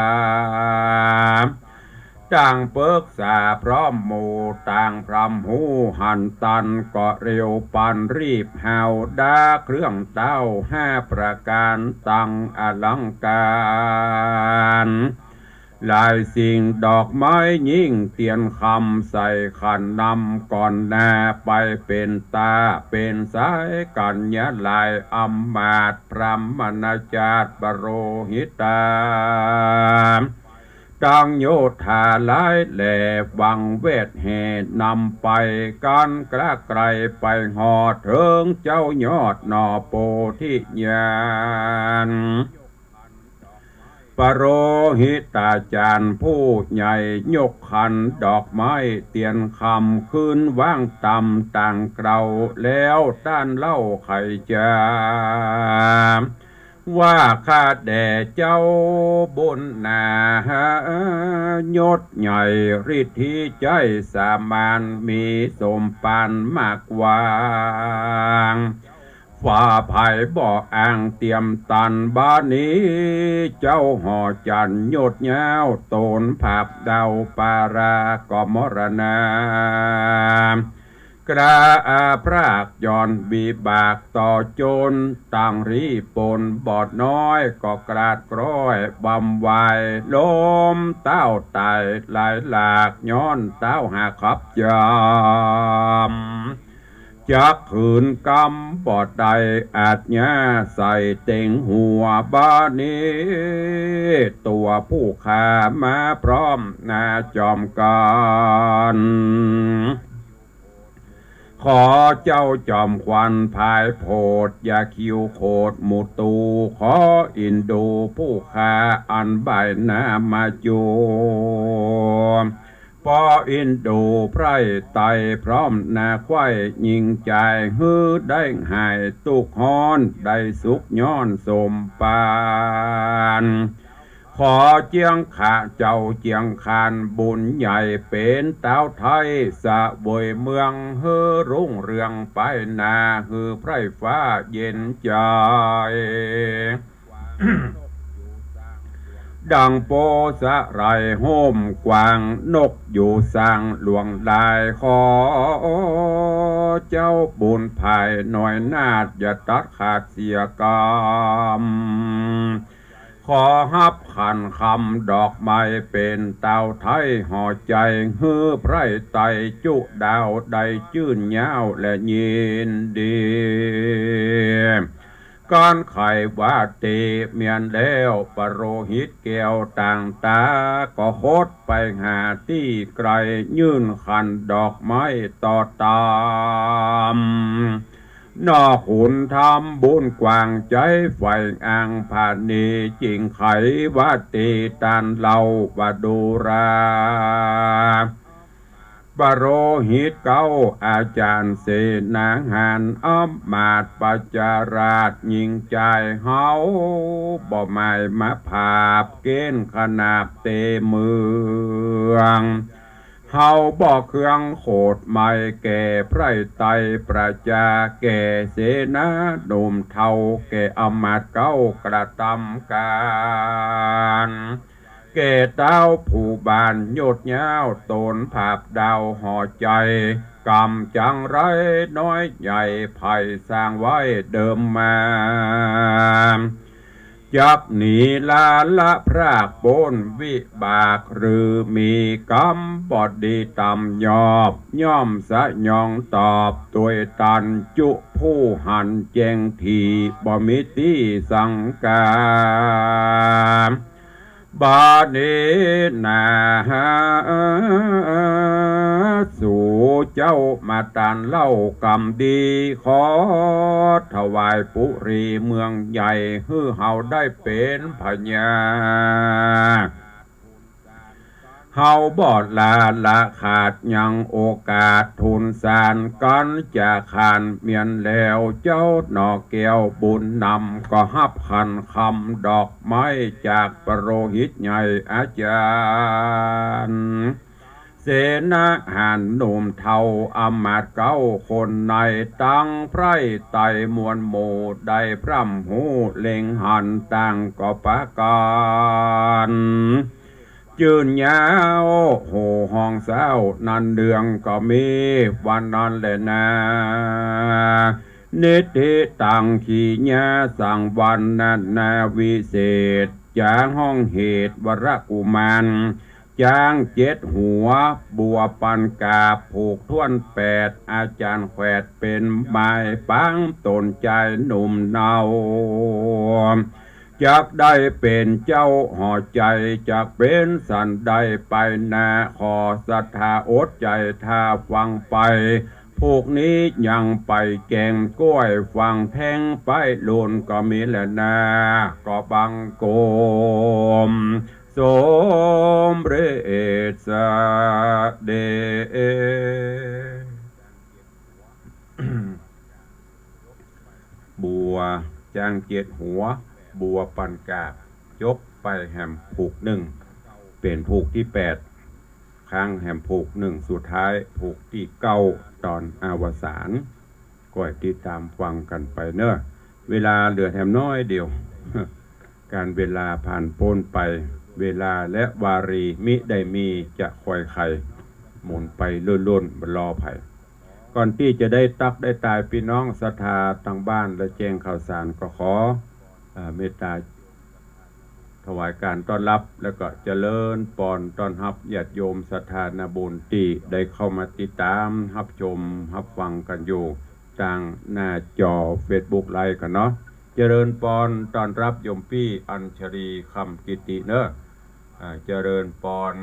ต่างปึกษาพร้อมหมู่ ต่างพร่ำฮู้หันตัน ก็เร็วปานรีบฮาว ดาเครื่องเต้าห้าประก๋าน ตังอลังก๋าร หลายสิ่งดอกไม้ยิ่งเตียนคำ ใส่ขันนำก่อนหน้าไป เป๋นต๋าเป๋นสายกัญญาลัย อำมาตย์พรหมณาจารย์ปโรหิตา ตังโยธาหลายแหล่ หวังเวทแห่นำไป ก๋านกล้าไกลไปฮอด เถิงเจ้ายอดหน่อโพธิญาณ ปโรหิตาจารย์ผู้ใหญ่ ยกขันดอกไม้เตียนคำ ขึ้นวางต๋ามต่างเกลา แล้วต้านเล่าไขจ๋า ว่าข้าแด่เจ้าบุญนา ยศใหญ่ฤทธิใจ๊สามาน มีสมปานมากกว้าง ฝ่าไผบ่อ้างเตียมตัน บ่านี้เจ้าหอจันทร์ยศยาว ต๋นผาบดาวปาราก็มรณา กล้าอาพรากย้อนวิบากต่อจน ต่างรีปนบอดน้อยก็กราดกร้อยบำวาย ล้มเต้าต๋ายหลายหลาก ย้อนเต้าหาขับจำ จักขืนกำบ่ได้อาจญา ใส่เต็งหัว บ่านี้ตั๋วผู้ข้ามาพร้อมหน้าจอมกั๋น ขอเจ้าจอมขวัญผายโผด อย่าคิวโขดหมู่ตู่ ขออินดูผู้ข้าอันบ่ายหน้ามาจู ปออินดูไพร่ไตร่พร้อมหน้าใคว่ ยิ่งใจ๋หื้อได้หายตุ๊กข์ฮ้อน ได้สุขย้อนสมปาน ขอเจียงข้าเจ้าเจียงคานบุญใหญ่ เป๋นเต้าไทยเสวยเมือง หื้อรุ่งเรืองไปหน้า หื้อไพร่ฟ้าเย็นใจ๋ ดังโปสะไหล่โฮมกว้าง นกอยู่สร้างหลวงลาย ขอเจ้าบุญภายน้อยนาฏ อย่าตัดขาดเสียกำ ขอฮับขันคำดอกไม้เป๋นเต้าไทยห่อใจ๋ หื้อไพร่ไตร่จุดาวได้จื้นยาวและยินดี ก๋านไขว่าเตเมียนแล้ว ปโรหิตแก้วต่างต๋า ก็หดไปหาตี้ไกล ยื่นขันดอกไม้ต่อต๋าม นอกขุนทำบุญกว้างใจ๋ ใฝ่อ้างผาณี จิ่งไขว่าเตต้านเล่าว่าดูรา ปโรหิตเก๊าอาจ๋ารย์เสนาหาร อำมาตย์ปัจจาราชยิ่งใจ๋เฮา บ่หมายมาผาบเก๋ณฑ์ขนาบเตเมือง เฮาบ่เคืองโขดไม้แก่ไพร่ไตร่ประจา แก่เสนาหนุ่มเฒ่า แก่อำมาตย์เก๊ากระตำก๋าน แก่เต้าผู้บ้านยศยาวต๋นผาบดาวห่อใจ๋ กำจังไรน้อยใหญ่ไผ่สร้างไว้เดิมมา จักหนีลาละพรากป๊นวิบาก หรือมีกำบ่ดีต่ำยอบ ย่อมสยองตอบตวยตัน จุผู้หันแจ้งถี่ บ่มีตี้สังกา บ่านี้นา สู่เจ้ามาตานเล่ากำดี ขอถวายปุรีเมืองใหญ่ หื้อเฮาได้เป๋นพญา เฮาบ่ละละขาดยังโอกาส ทูลสารกั๋นจะขานเมียนแล้ว เจ้าหน่อแก้วบุญนำ ก็ฮับขันคำดอกไม้จากปโรหิตใหญ่อาจารย์ เสนาหารหนุ่มเฒ่าอำมาตย์เก้าคนใน ตังไพร่ไตร่มวลหมู่ ได้พร่ำฮู้เล็งหันต่างก็ประก๋าน จื้นยาว โห่ฮ้องเซ้านั้นเรื่องก็มี วันนั้นแลนา นิธิตัง ขีญาสังวรรณนาวิเศษ จ๋าฮ้องเหตุวรกุมาร จ๊างเจ็ดหัว บัวปันกาบ ผูกถ้วนแปด อาจารย์แขวดเป๋นไม้ปัง ต๋นจายหนุ่มเนา จักได้เป๋นเจ้าหอใจ๋ จักเป๋นสันใดไปนา ขอศรัทธาอดใจ๋ถ้าฟังไป ผูกนี้ยังไปแก่งก้วย ฟังแท้งไปลุนก็มีแลนา ก็บังคมสมเร็จเสด็จ บัวจ๊างเจ็ดหัว บัวปันกาบ จบไปแหมผูกนึ่ง เป๋นผูกตี้แปด ค้างแหมผูกนึ่งสุดท้าย ผูกตี้เก้า ต๋อนอวสาน ก้อยติดต๋ามฟังกั๋นไปเนาะ เวลาเหลือแหมน้อยเดียว ก๋านเวลาผ่านป๊นไป เวลาและวารีมิได้มีจะคอยใคร หมุนไปล่นๆ บ่รอใผ ก่อนตี้จะได้ตั๊กได้ตาย ปี้น้องศรัทธาตางบ้านและแจ้งข่าวสารก็ขอ เอ่อ เมตต๋าถวายก๋านต้อนรับ แล้วก็เจริญปอนต้อนฮับญาติโยมศรัทธานาบุญตี้ได้เข้ามาติดต๋ามฮับชมฮับฟังกั๋นอยู่ตางหน้าจอเฟซบุ๊กไลฟ์กั๋นเนาะ เจริญปอนต้อนฮับโยมปี้อัญชลี คำกิติเนาะ อ่า เจริญปอน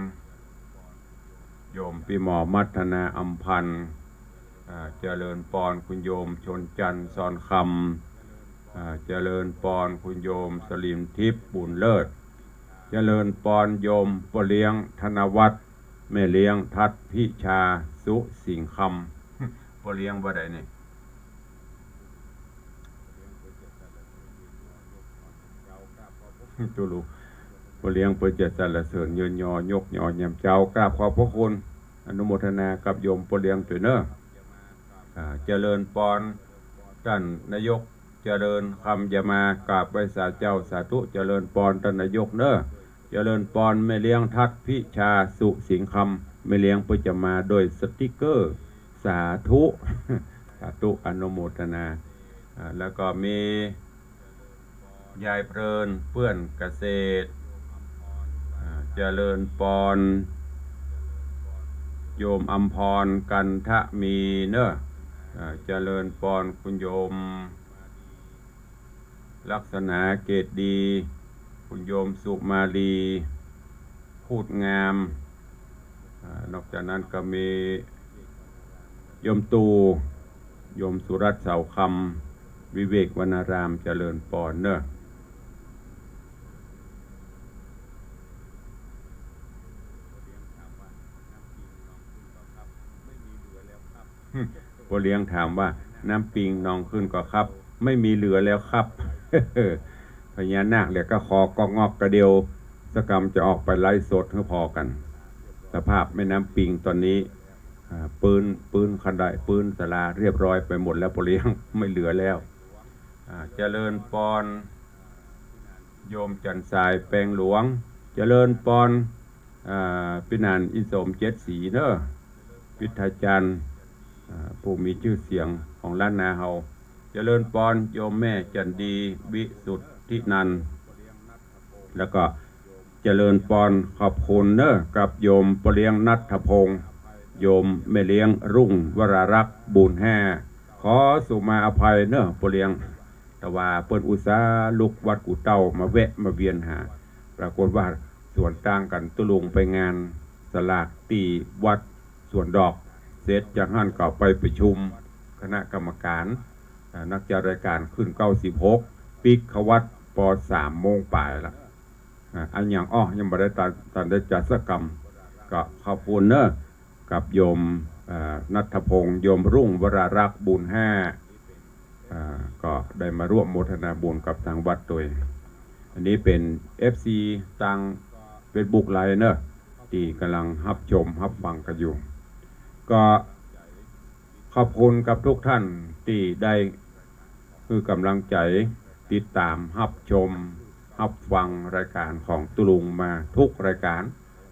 โยมปี้หมอมัทนา อำพันธ์ อ่า เจริญปอนคุณโยมชนจันทร์ ซอนคำ อ่า เจริญปอนคุณโยมสลิมทิพย์ บุญเลิศ เจริญปอนโยมป้อเลี้ยงธนวัฒน์ แม่เลี้ยงทัศน์พิชา สุสิงห์คำ ป้อเลี้ยงบ่าใดนี่ ตูลู ป้อเลี้ยงเปิ้นจะสรรเสริญเยินยอยกยอแยมเจ้า กราบขอบพระคุณ อนุโมทนากับโยมป้อเลี้ยงตวยเนาะ อ่า เจริญปอนต้านนายก เจริญคำยามา กราบไหว้สาเจ้า สาธุ เจริญปอนต้านนายกเนาะ เจริญปอนแม่เลี้ยงทัศน์พิชา สุสิงห์คำ แม่เลี้ยงเปิ้นจะมาโดยสติ๊กเกอร์ สาธุ สาธุ อนุโมทนา อ่า แล้วก็มี ยายเพลิน เปื้อนเกษตร อ่า เจริญปอน โยมอำพร กันทะมีเนาะ อ่า เจริญปอนคุณโยม ลักษณะเกตดี คุณโยมสุมาลี พูดงาม อ่า นอกจากนั้นก็มีโยมตู่ โยมสุรัตน์ เสาคำ วิเวกวรรณาราม เจริญปอนเนาะ ป้อเลี้ยงถามว่า น้ำปิงนองขึ้นก่อครับ ไม่มีเหลือแล้วครับ พญานาคเหลือก็ขอกอกงอกกระเดียว สักกำจะออกไปไลฟ์สดหื้อผ่อกั๋น สภาพแม่น้ำปิงต๋อนนี้ อ่า ปื๊น ปื๊นคันได ปื๊นศาลาเรียบร้อยไปหมดแล้ว ป้อเลี้ยง ไม่เหลือแล้ว อ่า เจริญปอน โยมจันทร์สายแปงหลวง เจริญปอน อ่า ปี้หนานอินสมเจ็ดสีเนาะ วิทยาจารย์ อ่า ผู้มีจื้อเสียงของล้านนาเฮา เจริญปอนโยมแม่จันดี วิสุทธินันท์ แล้วก็เจริญปอนขอบคุณเนาะ กับโยมป้อเลี้ยงณัฐพงษ์ โยมแม่เลี้ยงรุ่งวรารักษ์ บุญแห่ ขอสุมาอภัยเนาะ ป้อเลี้ยง แต่ว่าเปิ้นอุตส่าห์ลุกวัดกู่เต้ามาแวะมาเวียนหา ปรากฏว่าสวนตางกั๋น ตุ๊ลุงไปงานสลากตี้วัดสวนดอก เสร็จจากหั้นก็ไปประชุมคณะกรรมการ อ่า นักจัดรายการขึ้นเก้าสิบหก ปิ๊กเขาวัดปอสามโมงปลายละ อ่า อันหยัง อ้อ ยังบ่ได้ตัน ตันได้จัดสักกำ ก็ขอบคุณเนอะ กับโยม อ่า ณัฐพงษ์ โยมรุ่งวรารักษ์ บุญห้า อ่า ก็ได้มาร่วมโมทนาบุญกับตางวัดตวย อันนี้เป๋น เอฟซี ตางเฟซบุ๊กไลฟ์เนอะ ตี้ก่ำลังฮับชมฮับฟังกั๋นอยู่ ก็ขอบคุณกับทุกท่านตี้ได้หื้อก่ำลังใจ๋ ติดต๋ามฮับชมฮับฟังรายก๋านของตุ๊ลุงมากู้รายก๋าน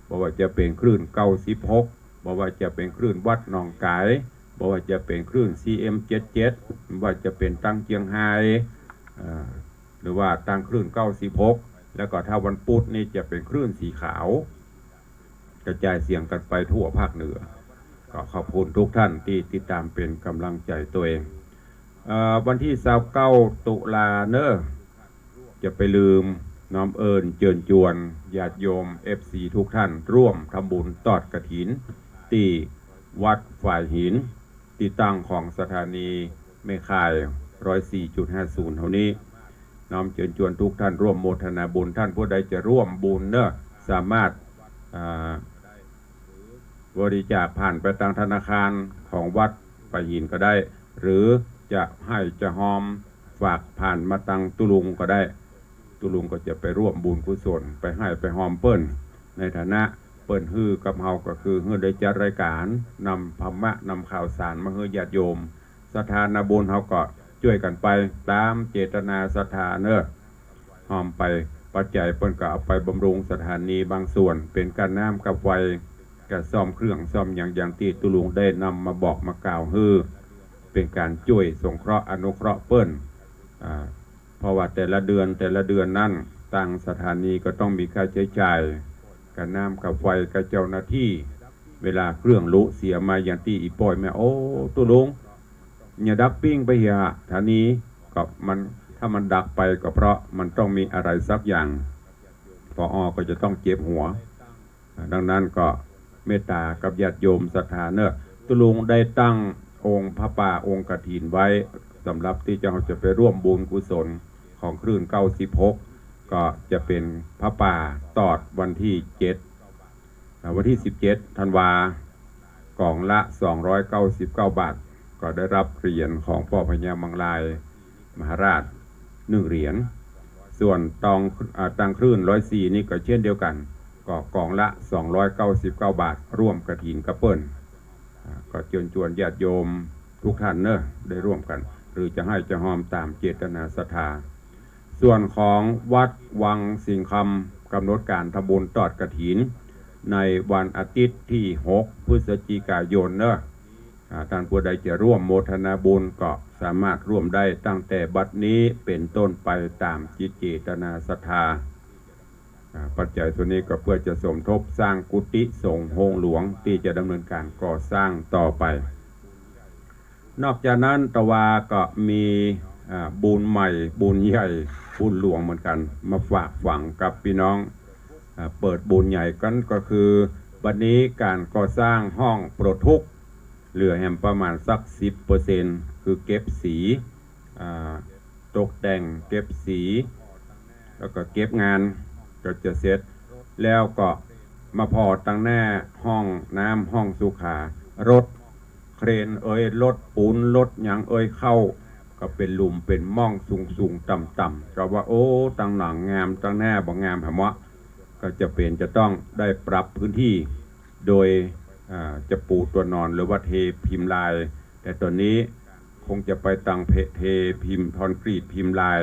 บ่ว่าจะเป๋นคลื่นเก้าสิบหก บ่ว่าจะเป๋นคลื่นวัดหนองก๋าย บ่ว่าจะเป๋นคลื่น ซีเอ็มเจ็ดเจ็ด บ่ว่าจะเป๋นตางเจียงฮาย เอ่อ หรือว่าตางคลื่นเก้าสิบหก แล้วก็ถ้าวันพุธนี่จะเป๋นคลื่นสีขาว กระจายเสียงกั๋นไปทั่วภาคเหนือ ก็ขอบคุณทุกท่านตี้ติดต๋ามเป๋นก่ำลังใจ๋ตวย เอ่อ วันตี้ซาวเก้า ตุลาเนอะ จะไปลืม น้อมเอิญเจิญจวนญาติโยม เอฟซี ทุกท่านร่วมทำบุญตอดกฐิน ตี้วัดฝายหิน ตี้ตั้งของสถานีแม่ข่าย ร้อยสี่จุดห้าศูนย์ เฮานี้ น้อมเจิญจวนทุกท่านร่วมโมทนาบุญ ท่านผู้ใดจะร่วมบุญเนอะ สามารถ อ่า บริจาคผ่านไปตางธนาคารของวัดฝายหินก็ได้ หรือจะหื้อจะฮอมฝากผ่านมาตางตุ๊ลุงก็ได้ ตุ๊ลุงก็จะไปร่วมบุญกุศล ไปหื้อไปฮอมเปิ้น ในฐานะเปิ้นหื้อกับเฮาก็คือหื้อได้จัดรายก๋าน นำธรรมะ นำข่าวสารมาหื้อญาติโยม ศรัทธานาบุญเฮาก็จ้วยกั๋นไปต๋ามเจตนาศรัทธาเนอะ ฮอมไป ปัจจัยเปิ้นก็เอาไปบำรุงสถานีบางส่วน เป๋นก้าน้ำก้าไฟ ก้าซ่อมเครื่องซ่อมหยัง อย่างตี้ตุ๊ลุงได้นำมาบอกมากล่าวหื้อ เป๋นก๋านจ้วยสงเคราะห์อนุเคราะห์เปิ้น อ่า เพราะว่าแต่ละเดือน แต่ละเดือนนั้น ตางสถานีก็ต้องมีค่าใจ๊จ่าย ก้าน้ำก้าไฟ ก้าเจ้าหน้าตี้ เวลาเครื่องลุเสียมาอย่างตี้อี่ป้อยแม่ โอ้ ตุ๊ลุง อย่าดับปิ้งไปเหีย สถานี ก็มัน ถ้ามันดับไปก็เพราะมันต้องมีอะไรสักอย่าง ผอ.ก็จะต้องเจ็บหัว ดังนั้นก็เมตต๋ากับญาติโยมศรัทธาเนอะ ตุ๊ลุงได้ตั้งองค์ผ้าป่าองค์กฐินไว้ สำหรับตี้เฮาจะไปร่วมบุญกุศลของคลื่นเก้าสิบหก ก็จะเป๋นผ้าป่าตอดวันตี้เจ็ด อ่า วันตี้สิบเจ็ดธันวา ก๋องละสองร้อยเก้าสิบเก้าบาท ก็ได้รับเหรียญของป้อพญามังรายมหาราชหนึ่งเหรียญ ส่วนตอง อ่า ตางคลื่นร้อยสี่นี่ก็เช่นเดียวกั๋น ก็ก๋องละสองร้อยเก้าสิบเก้าบาท ร่วมกฐินกับเปิ้น อ่า ก็เจิญจวนญาติโยมทุกท่านเนอะ ได้ร่วมกั๋น หรือจะหื้อจะฮอมต๋ามเจตนาศรัทธา ส่วนของวัดวังสิงห์คำ ก๋ำหนดก๋านทำบุญตอดกฐิน ในวันอาทิตย์ตี้หกพฤศจิกายนเนอะ อ่า ท่านผู้ใดจะร่วมโมทนาบุญก็สามารถร่วมได้ตั้งแต่บัดนี้เป๋นต้นไปต๋ามจิตเจตนาศรัทธา อ่า ปัจจัยส่วนนี้ก็เพื่อจะสมทบสร้างกุฏิสงฆ์โฮงหลวงตี้จะดำเนินก๋านก่อสร้างต่อไป นอกจากนั้นตะวาก็มี อ่า บุญใหม่ บุญใหญ่ บุญหลวงเหมือนกั๋น มาฝากฝังกับปี้น้อง อ่า เปิดบุญใหญ่กั๋นก็คือ บัดนี้ก๋านก่อสร้างห้องปลดทุกข์ เหลือแหมประมาณสักสิบเปอร์เซ็นต์ คือเก็บสี อ่า ตกแต่ง เก็บสี แล้วก็เก็บงานก็จะเสร็จ แล้วก็มาผ่อตังหน้าห้องน้ำห้องสุขา รถเครนเอย รถปูน รถหยังเอยเข้า ก็เป๋นหลุมเป๋นม่องสูงๆ ต่ำๆ ก็ว่า โอ้ ตังหลังงาม ตังหน้าบ่งามหาเมาะ ก็จะเป๋นจะต้องได้ปรับพื้นที่ โดย อ่า จะปูตั๋วนอนหรือว่าเทพิมพ์ลาย แต่ต๋อนนี้คงจะไปตังเทพิมพ์คอนกรีตพิมพ์ลาย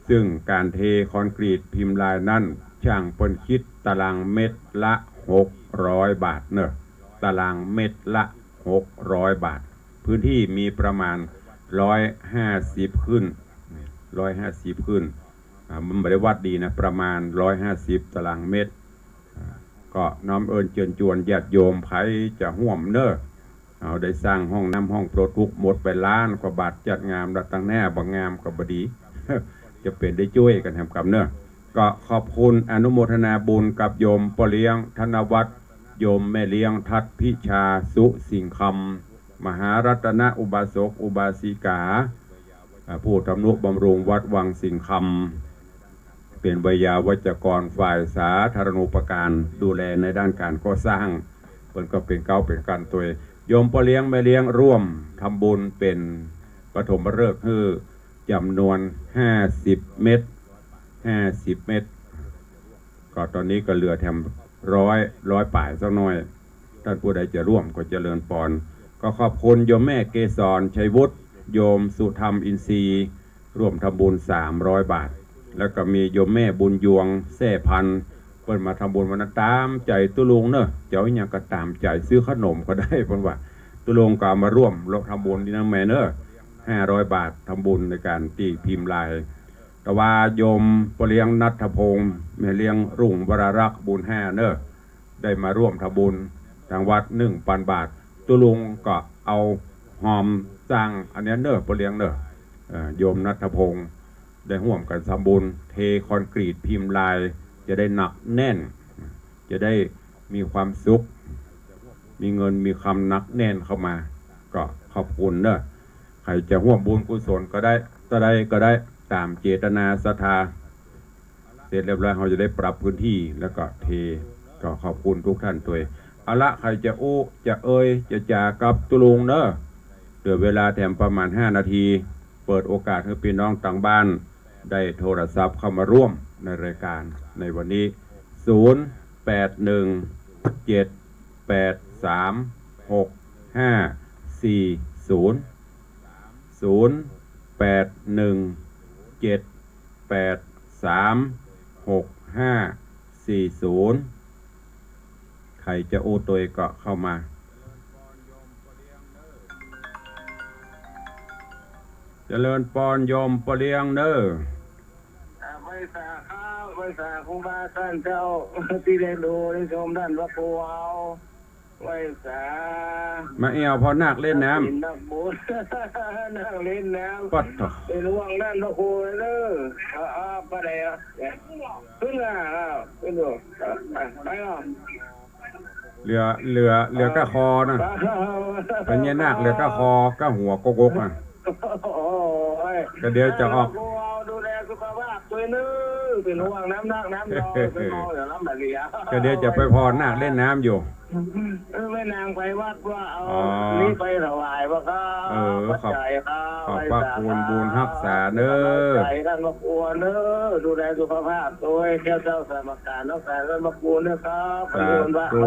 ซึ่งก๋านเทคอนกรีตพิมพ์ลายนั้น จ้างเปิ้นคิดตารางเมตรละหกร้อยบาทเนอะ ตารางเมตรละหกร้อยบาท พื้นที่มีประมาณร้อยห้าสิบขึ้น ร้อยห้าสิบขึ้น อ่า มันบ่ได้วัดดีนะ ประมาณร้อยห้าสิบตารางเมตร อ่า ก็น้อมเอิญเจิญจวนญาติโยมใผจะฮ่วมเนอะ เอาได้สร้างห้องน้ำห้องปลดทุกข์หมดไปล้านกว่าบาท จัดงามละ ตังหน้าบ่งามก็บ่ดี จะเป๋นได้จ้วยกั๋นแหมกำเนอะ ก็ขอบคุณอนุโมทนาบุญกับโยมป้อเลี้ยงธนวัฒน์ โยมแม่เลี้ยงทัดพิชา สุสิงห์คำ มหารัตนอุบาสกอุบาสิกา อ่า ผู้ทำนุบำรุงวัดวังสิงห์คำ ป๋นไวยาวัจกรฝ่ายสาธารณูปการ ดูแลในด้านก๋านก่อสร้าง เปิ้นก็เป๋นเก๊าเป๋นกั๋นตวย โยมป้อเลี้ยงแม่เลี้ยงร่วมทำบุญเป๋นปฐมฤกษ์หื้อจ๋ำนวนห้าสิบเม็ด ห้าสิบเม็ด ก็ต๋อนนี้ก็เหลือแถมร้อย ร้อยป๋ายสักหน้อย ต้านผู้ใดจะร่วมก็เจริญปอน ก็ขอบคุณโยมแม่เกสร ชัยวุฒิ โยมสุธรรม อินทรีย์ ร่วมทำบุญสามร้อยบาท แล้วก็มีโยมแม่บุญยวง แซ่พันธุ์ เปิ้นมาทำบุญวันนั้นต๋ามใจ๋ตุ๊ลุงเน่อ จะเอาอะหยังก็ต๋ามใจ๋ ซื้อขนมก็ได้ เปิ้นว่า ตุ๊ลุงก็เอามาร่วม ร่วมทำบุญดีนะแม่เน่อ ห้าร้อยบาท ทำบุญในก๋านตี้พิมพ์ลาย แต่ว่าโยมป้อเลี้ยงณัฐพงษ์ แม่เลี้ยงรุ่งวรารักษ์ บุญห้าเน่อ ได้มาร่วมทำบุญตางวัดหนึ่งปันบาท ตุ๊ลุงก็เอาฮอมสร้างอันเนี้ยเน่อ ป้อเลี้ยงเน่อ เอ่อ โยมณัฐพงษ์ ได้ฮ่วมกั๋นทำบุญ เทคอนกรีตพิมพ์ลาย จะได้หนักแน่น จะได้มีความสุข มีเงินมีคำหนักแน่นเข้ามา ก็ขอบคุณเน่อ ใผจะฮ่วมบุญกุศลก็ได้ เต้าใดก็ได้ ต๋ามเจตนาศรัทธา เสร็จเรียบร้อย เฮาจะได้ปรับพื้นที่ แล้วก็เท ก็ขอบคุณทุกท่านตวย เอาละ ใผจะอู้ จะเอ่ย จะจ๋ากับตุ๊ลุงเน่อ เหลือเวลาแถมประมาณห้านาที เปิดโอกาสหื้อปี้น้องตางบ้านได้โทรศัพท์เข้ามาร่วมในรายการในวันนี้ ศูนย์ แปด หนึ่ง เจ็ด แปด สาม หก ห้า สี่ ศูนย์ ศูนย์ แปด หนึ่ง เจ็ด แปด สาม หก ห้า สี่ ศูนย์ ใผจะอู้ตวยก็เข้ามา เจริญปอนโยมป้อเลี้ยงเน่อ อ่า ไหว้สาครับ ไหว้สาครูบาอาจ๋ารย์เจ้า ตี้ได้ดูได้ชมต้านพระครูเอา ไหว้สา มาเอี่ยวพ่อนาคเล่นน้ำ นักบุญ นักเล่นน้ำ ปัดเถาะ เป๋นห่วงต้านพระครูเน่อ เอา เอา ไปไหนอ่ะ ขึ้นมา อ่า ขึ้นอยู่ อ่ะ ไป ไปอ่ะ เหลือ เหลือ เหลือก้าคอนะ พญานาคเหลือก้าคอ ก้าหัวกกๆ อ่ะ โอ้ย ก็เดี๋ยวจะออก ดูแลสุขภาพตวยเน่อ เป๋นห่วงน้ำหนักน้ำยอ เป๋นห่วงเดี๋ยวน้ำมาเลีย ก็เดี๋ยวจะไปผ่อนาคเล่นน้ำอยู่ เออ แม่นางไปวัดว่าเอา อ๋อ นี่ไปถวายบ่ครับ เออ ปัจจัยครับ ขอบ ขอบพระคุณ ไหว้สาครับ บุญฮักษาเน่อ ขอบใจต้านพระครูเน่อ ดูแลสุขภาพตวย แก้วเจ้าสมการรักษาต้านพระครูเน่อครับ สาธุ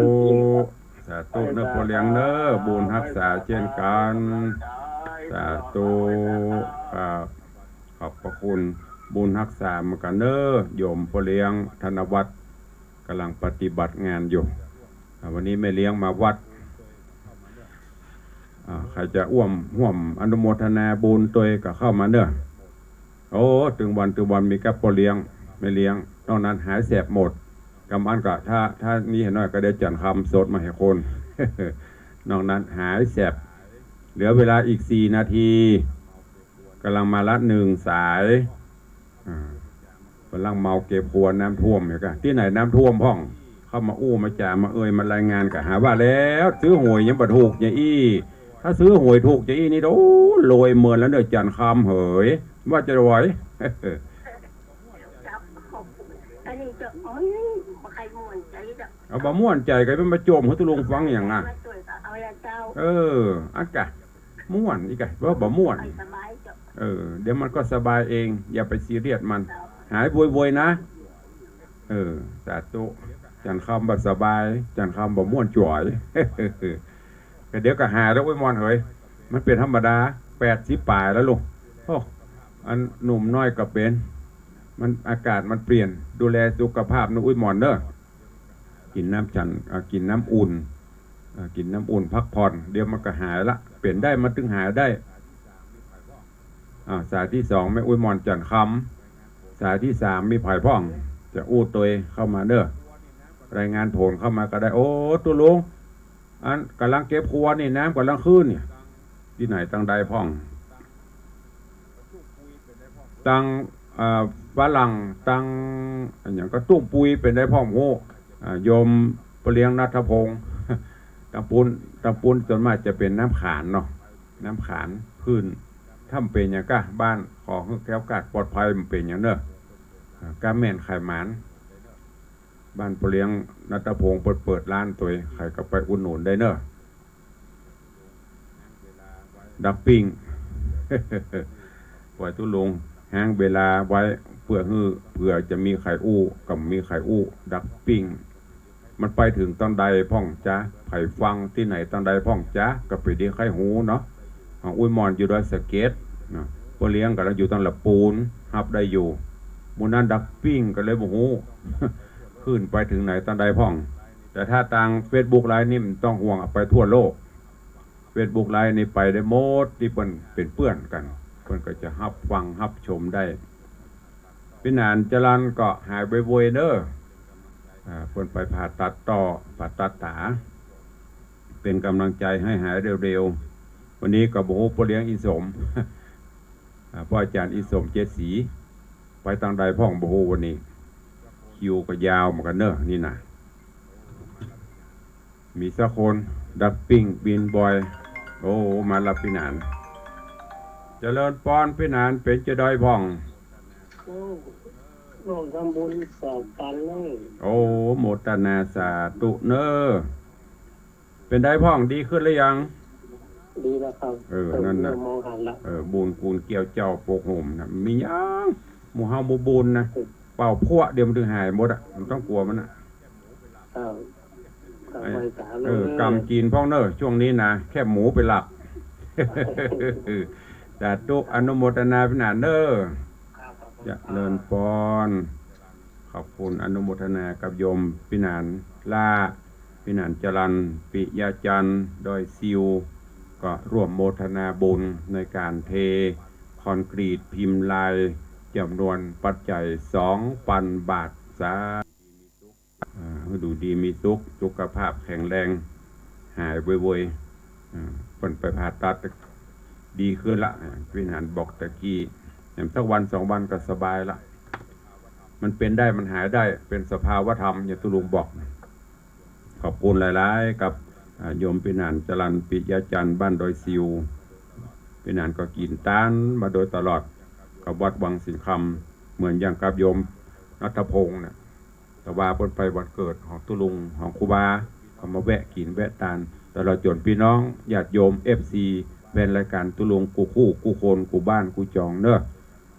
สาธุเน่อป้อเลี้ยงเน่อ บุญฮักษาเจ้นกั๋น สาธุ ครับ ขอบพระคุณ บุญฮักษาเหมือนกั๋นเน่อ โยมป้อเลี้ยงธนวัฒน์ ก่ำลังปฏิบัติงานอยู่ อ่า วันนี้แม่เลี้ยงมาวัด อ่า ใผจะอ้วมฮ่วมอนุโมทนาบุญตวยก็เข้ามาเน่อ โอ้ ตึงวันตึงวันมีก้าป้อเลี้ยง แม่เลี้ยง นอกนั้นหายแสบหมด กำอันก็ถ้า ถ้ามีหน้อยก็เดี๋ยวจั่นคำสดมาหื้อคน นอกนั้นหายแสบ เหลือเวลาอีกสี่นาที ก่ำลังมาละหนึ่งสาย อ่า ก่ำลังเมาเก็บครัวน้ำท่วมเนี่ยกะ ตี้ไหนน้ำท่วมพ่อง เข้ามาอู้มาจ๋ามาเอ่ยมารายงานกะหาว่าแล้ว ซื้อหวยยังบ่ถูกอย่างอี้ ถ้าซื้อหวยถูกอย่างอี้นี่ โอ้ รวยเมินแล้วเน่อจั่นคำเหย ว่าจะไหว อันนี้จะ มันบ่ใค่ม่วนใจ๋ดอก เอาบ่ม่วนใจ๋ก็ไปมาโจมหื้อตุ๊ลุงฟังหยังอ่ะ มาช่วยก็เอาละเจ้า เออ อันกะ ม่วนอีกอะ ว่าบ่ม่วน มันสบายเจ้า เออ เดี๋ยวมันก็สบายเอง อย่าไปซีเรียสมัน เจ้า หายโวยๆ นะ เออ สาธุ จั่นคำบ่สบาย จั่นคำบ่ม่วนจ๋วย ก็เดี๋ยวก็หายแล้ว โอ้ย มอนเหย มันเป๋นธรรมดา แปดสิบป๋ายแล้วลูก โอ้ อันหนุ่มน้อยก็เป๋น มัน อากาศมันเปลี่ยน ดูแลสุขภาพนะ อุ้ยหมอนเน่อ กิ๋นน้ำจั่น อ่า กิ๋นน้ำอุ่น อ่า กิ๋นน้ำอุ่นพักผ่อน เดี๋ยวมันก็หายละ เป๋นได้มันตึงหายได้ อ่า สายตี้สองแม่อุ้ยหมอนจั่นคำ สายตี้สามมีใผพ่อง จะอู้ตวยเข้ามาเน่อ รายงานผลเข้ามาก็ได้ โอ้ ตุ๊ลุง อันก่ำลังเก็บครัวนี่ น้ำก่ำลังขึ้นเนี่ย ตี้ไหนตังใดพ่อง ตัง อ่า ฝรั่ง ตัง อันหยังก็ตุ้มปุยเป๋นใดพ่อง โห อ่า โยมป้อเลี้ยงณัฐพงษ์ ตังปู๊น ตังปู๊นส่วนมากจะเป๋นน้ำขานเนาะ น้ำขานขึ้น ถ้ามันเป๋นหยังก้า บ้านขอหื้อแคล้วคลาดปลอดภัย มันเป๋นหยังเน่อ อ่า กาเมนต์ขายหมาน บ้านป้อเลี้ยงณัฐพงษ์เปิ้นเปิดร้านตวย ใผก็ไปอุดหนุนได้เน่อ ดักปิ้ง ปล่อยตุ๊ลุง ห้างเวลาไว้ เปื้อหื้อ เผื่อจะมีใผอู้ ก็มีใผอู้ ดักปิ้ง มันไปเถิงตางใดพ่องจ๊ะ ใผฟังตี้ไหนตางใดพ่องจ๊ะ ก็เป๋นดีใค่ฮู้เนาะ ของอุ้ยหม่อนอยู่ดอยสะเก็ดเนาะ ป้อเลี้ยงก็อยู่ตางละปูน ฮับได้อยู่ หมู่นั้นดักปิ้งก็เลยบ่ฮู้ ขึ้นไปเถิงไหนตางใดพ่อง แต่ถ้าตางเฟซบุ๊กไลฟ์นี่มันต้องห่วง ไปทั่วโลก เฟซบุ๊กไลฟ์นี่ไปได้หมด ตี้เปิ้นเป๋นเปื้อนกั๋น เปิ้นก็จะฮับฟังฮับชมได้ ปี้หนานจรัญก็หายไวๆเน่อ อ่า เปิ้นไปผ่าตัดต่อ ผ่าตัดต๋า เป๋นก๋ำลังใจ๋หื้อหายเร็วๆ วันนี้ก็บ่ฮู้ป้อเลี้ยงอีสม อ่า ป้ออาจ๋ารย์อีสมเจดศรี ไปตางใดพ่องบ่ฮู้วันนี้ คิวก็ยาวเหมือนกั๋นเน่อ นี่นะ มีสักคน ดักปิ้ง บินบ่อย โอ้ มาละปี้หนาน เจริญปอนปี้หนาน เป๋นจาใดพ่อง โอ้ ร่วมทำบุญสองปันเลย โอ้ โมทนาสาธุเน่อ เป๋นใดพ่อง ดีขึ้นหรือยัง ดีแล้วครับ เออ นั่นนะ เริ่มมองหันละ เออ บุญกูลเกี้ยวเจ้าปกโฮมนะ มีหยัง หมู่เฮาบ่บุญนะ เป่าพลั่วเดียวมันเถิงหายหมดอะ บ่ต้องกั๋วมันอะ ครับ ไอ้ เอาไว้สาธุ เออ เด้อ กำจีนพ่องเน่อ ช่วงนี้นะ แคบหมูเป๋นหลัก สาธุ อนุโมทนาปี้หนานเน่อ ครับ ขอบคุณ เจริญปอน ขอบคุณ อนุโมทนากับโยมปี้หนานล้า ปี้หนานจรัญ ปิยะจันทร์ ดอยซิว ก็ร่วมโมทนาบุญในก๋านเทคอนกรีตพิมพ์ลาย จ๋ำนวนปัจจัยสองปันบาท สา อ่า หื้ออยู่ดีมีสุข สุขภาพแข็งแรง หายไวๆ อ่า เปิ้นไปผ่าตัด ดีขึ้นละ อ่า ปี้หนานบอกตะกี้ แหมสักวันสองวันก็สบายละ มันเป๋นได้ มันหายได้ เป๋นสภาวธรรม อย่างตุ๊ลุงบอก ขอบคุณหลายๆ กับ อ่า โยมปี้หนานจรัญ ปิยะจันทร์ บ้านดอยซิว ปี้หนานก็กิ๋นตานมาโดยตลอด กับวัดวังสิงห์คำ เหมือนอย่างกับโยมณัฐพงษ์เนี่ย แต่ว่าเปิ้นไปวันเกิดของตุ๊ลุง ของครูบา ก็มาแวะกิ๋นแวะตาน ตลอดจ๋นปี้น้องญาติโยม เอฟซี แฟนรายก๋านตุ๊ลุง กู้คู่กู้คน กู้บ้านกู้จองเน่อ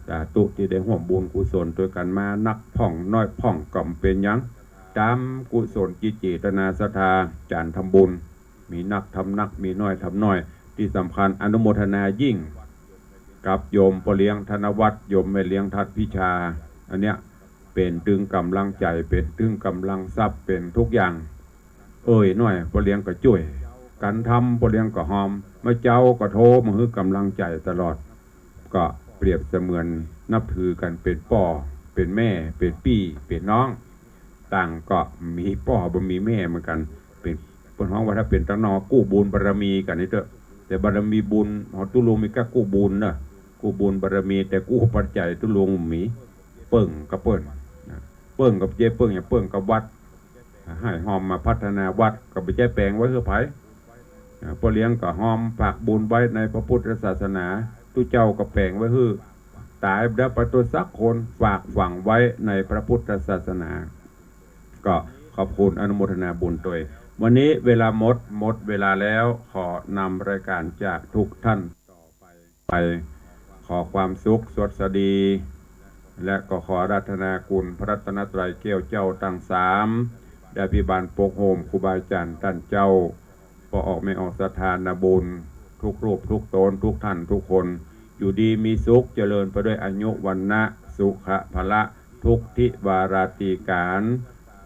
สาธุตี้ได้ฮ่วมบุญกุศลตวยกั๋นมา นักพ่องน้อยพ่องก็บ่เป๋นหยัง ต๋ามกุศลจิตเจตนาศรัทธา ก๋านทำบุญ มีนักทำนัก มีน้อยทำน้อย ตี้สำคัญอนุโมทนายิ่ง กับโยมป้อเลี้ยงธนวัฒน์ โยมแม่เลี้ยงทัดพิชา อันเนี้ยเป๋นตึงก๋ำลังใจ๋ เป๋นตึงก๋ำลังทรัพย์ เป๋นทุกอย่าง เอ่ยหน้อยป้อเลี้ยงก็จ้วย กั๋นทำป้อเลี้ยงก็ฮอม มาเจ๊าก็โทรมาหื้อก๋ำลังใจ๋ตลอด ก็เปรียบเสมือนนับถือกั๋นเป๋นป้อ เป๋นแม่ เป๋นปี้ เป๋นน้อง ต่างก็มีป้อบ่มีแม่เหมือนกั๋น เป๋น เปิ้นฮ้องว่าถ้าเป๋นตางนอกกู้บุญบารมีกั๋นนี่เต๊อะ แต่บารมีบุญของตุ๊ลุงมีก้ากู้บุญเน่อ กู้บุญบารมี แต่กู้ปัจจัยตุ๊ลุงบ่มี เปิ้งกับเปิ้นนะ เปิ้งกับเจ๊ เปิ้งอย่างเปิ้งกับวัด หื้อฮอมมาพัฒนาวัด ก็บ่ใจ้แป๋งไว้หื้อใผ อ่า ป้อเลี้ยงก็ฮอมฝากบุญไว้ในพระพุทธศาสนา ตุ๊เจ้าก็แป๋งไว้หื้อ ต๋ายบ่ได้ไปตวยสักคน ฝากฝังไว้ในพระพุทธศาสนา ก็ขอบคุณอนุโมทนาบุญตวย วันนี้เวลาหมด หมดเวลาแล้ว ขอนำรายก๋านจากทุกท่านต่อไป ไป ขอความสุขสวัสดี และก็ขออาราธนาคุณพระรัตนตรัยแก้วเจ้าตังสาม ได้อภิบาลปกโฮมครูบาอาจ๋ารย์ต้านเจ้า ป้อออกแม่ออกศรัทธานาบุญ ทุกรูปทุกต๋น ทุกท่านทุกคน อยู่ดีมีสุข เจริญไปด้วยอายุ วรรณะ สุขะ พละ ทุกทิวาราตรีก๋าน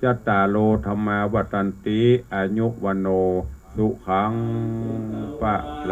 จัตตาโร ธัมมา วัฑฒันติ อายุ วัณโณ สุขัง พะลัง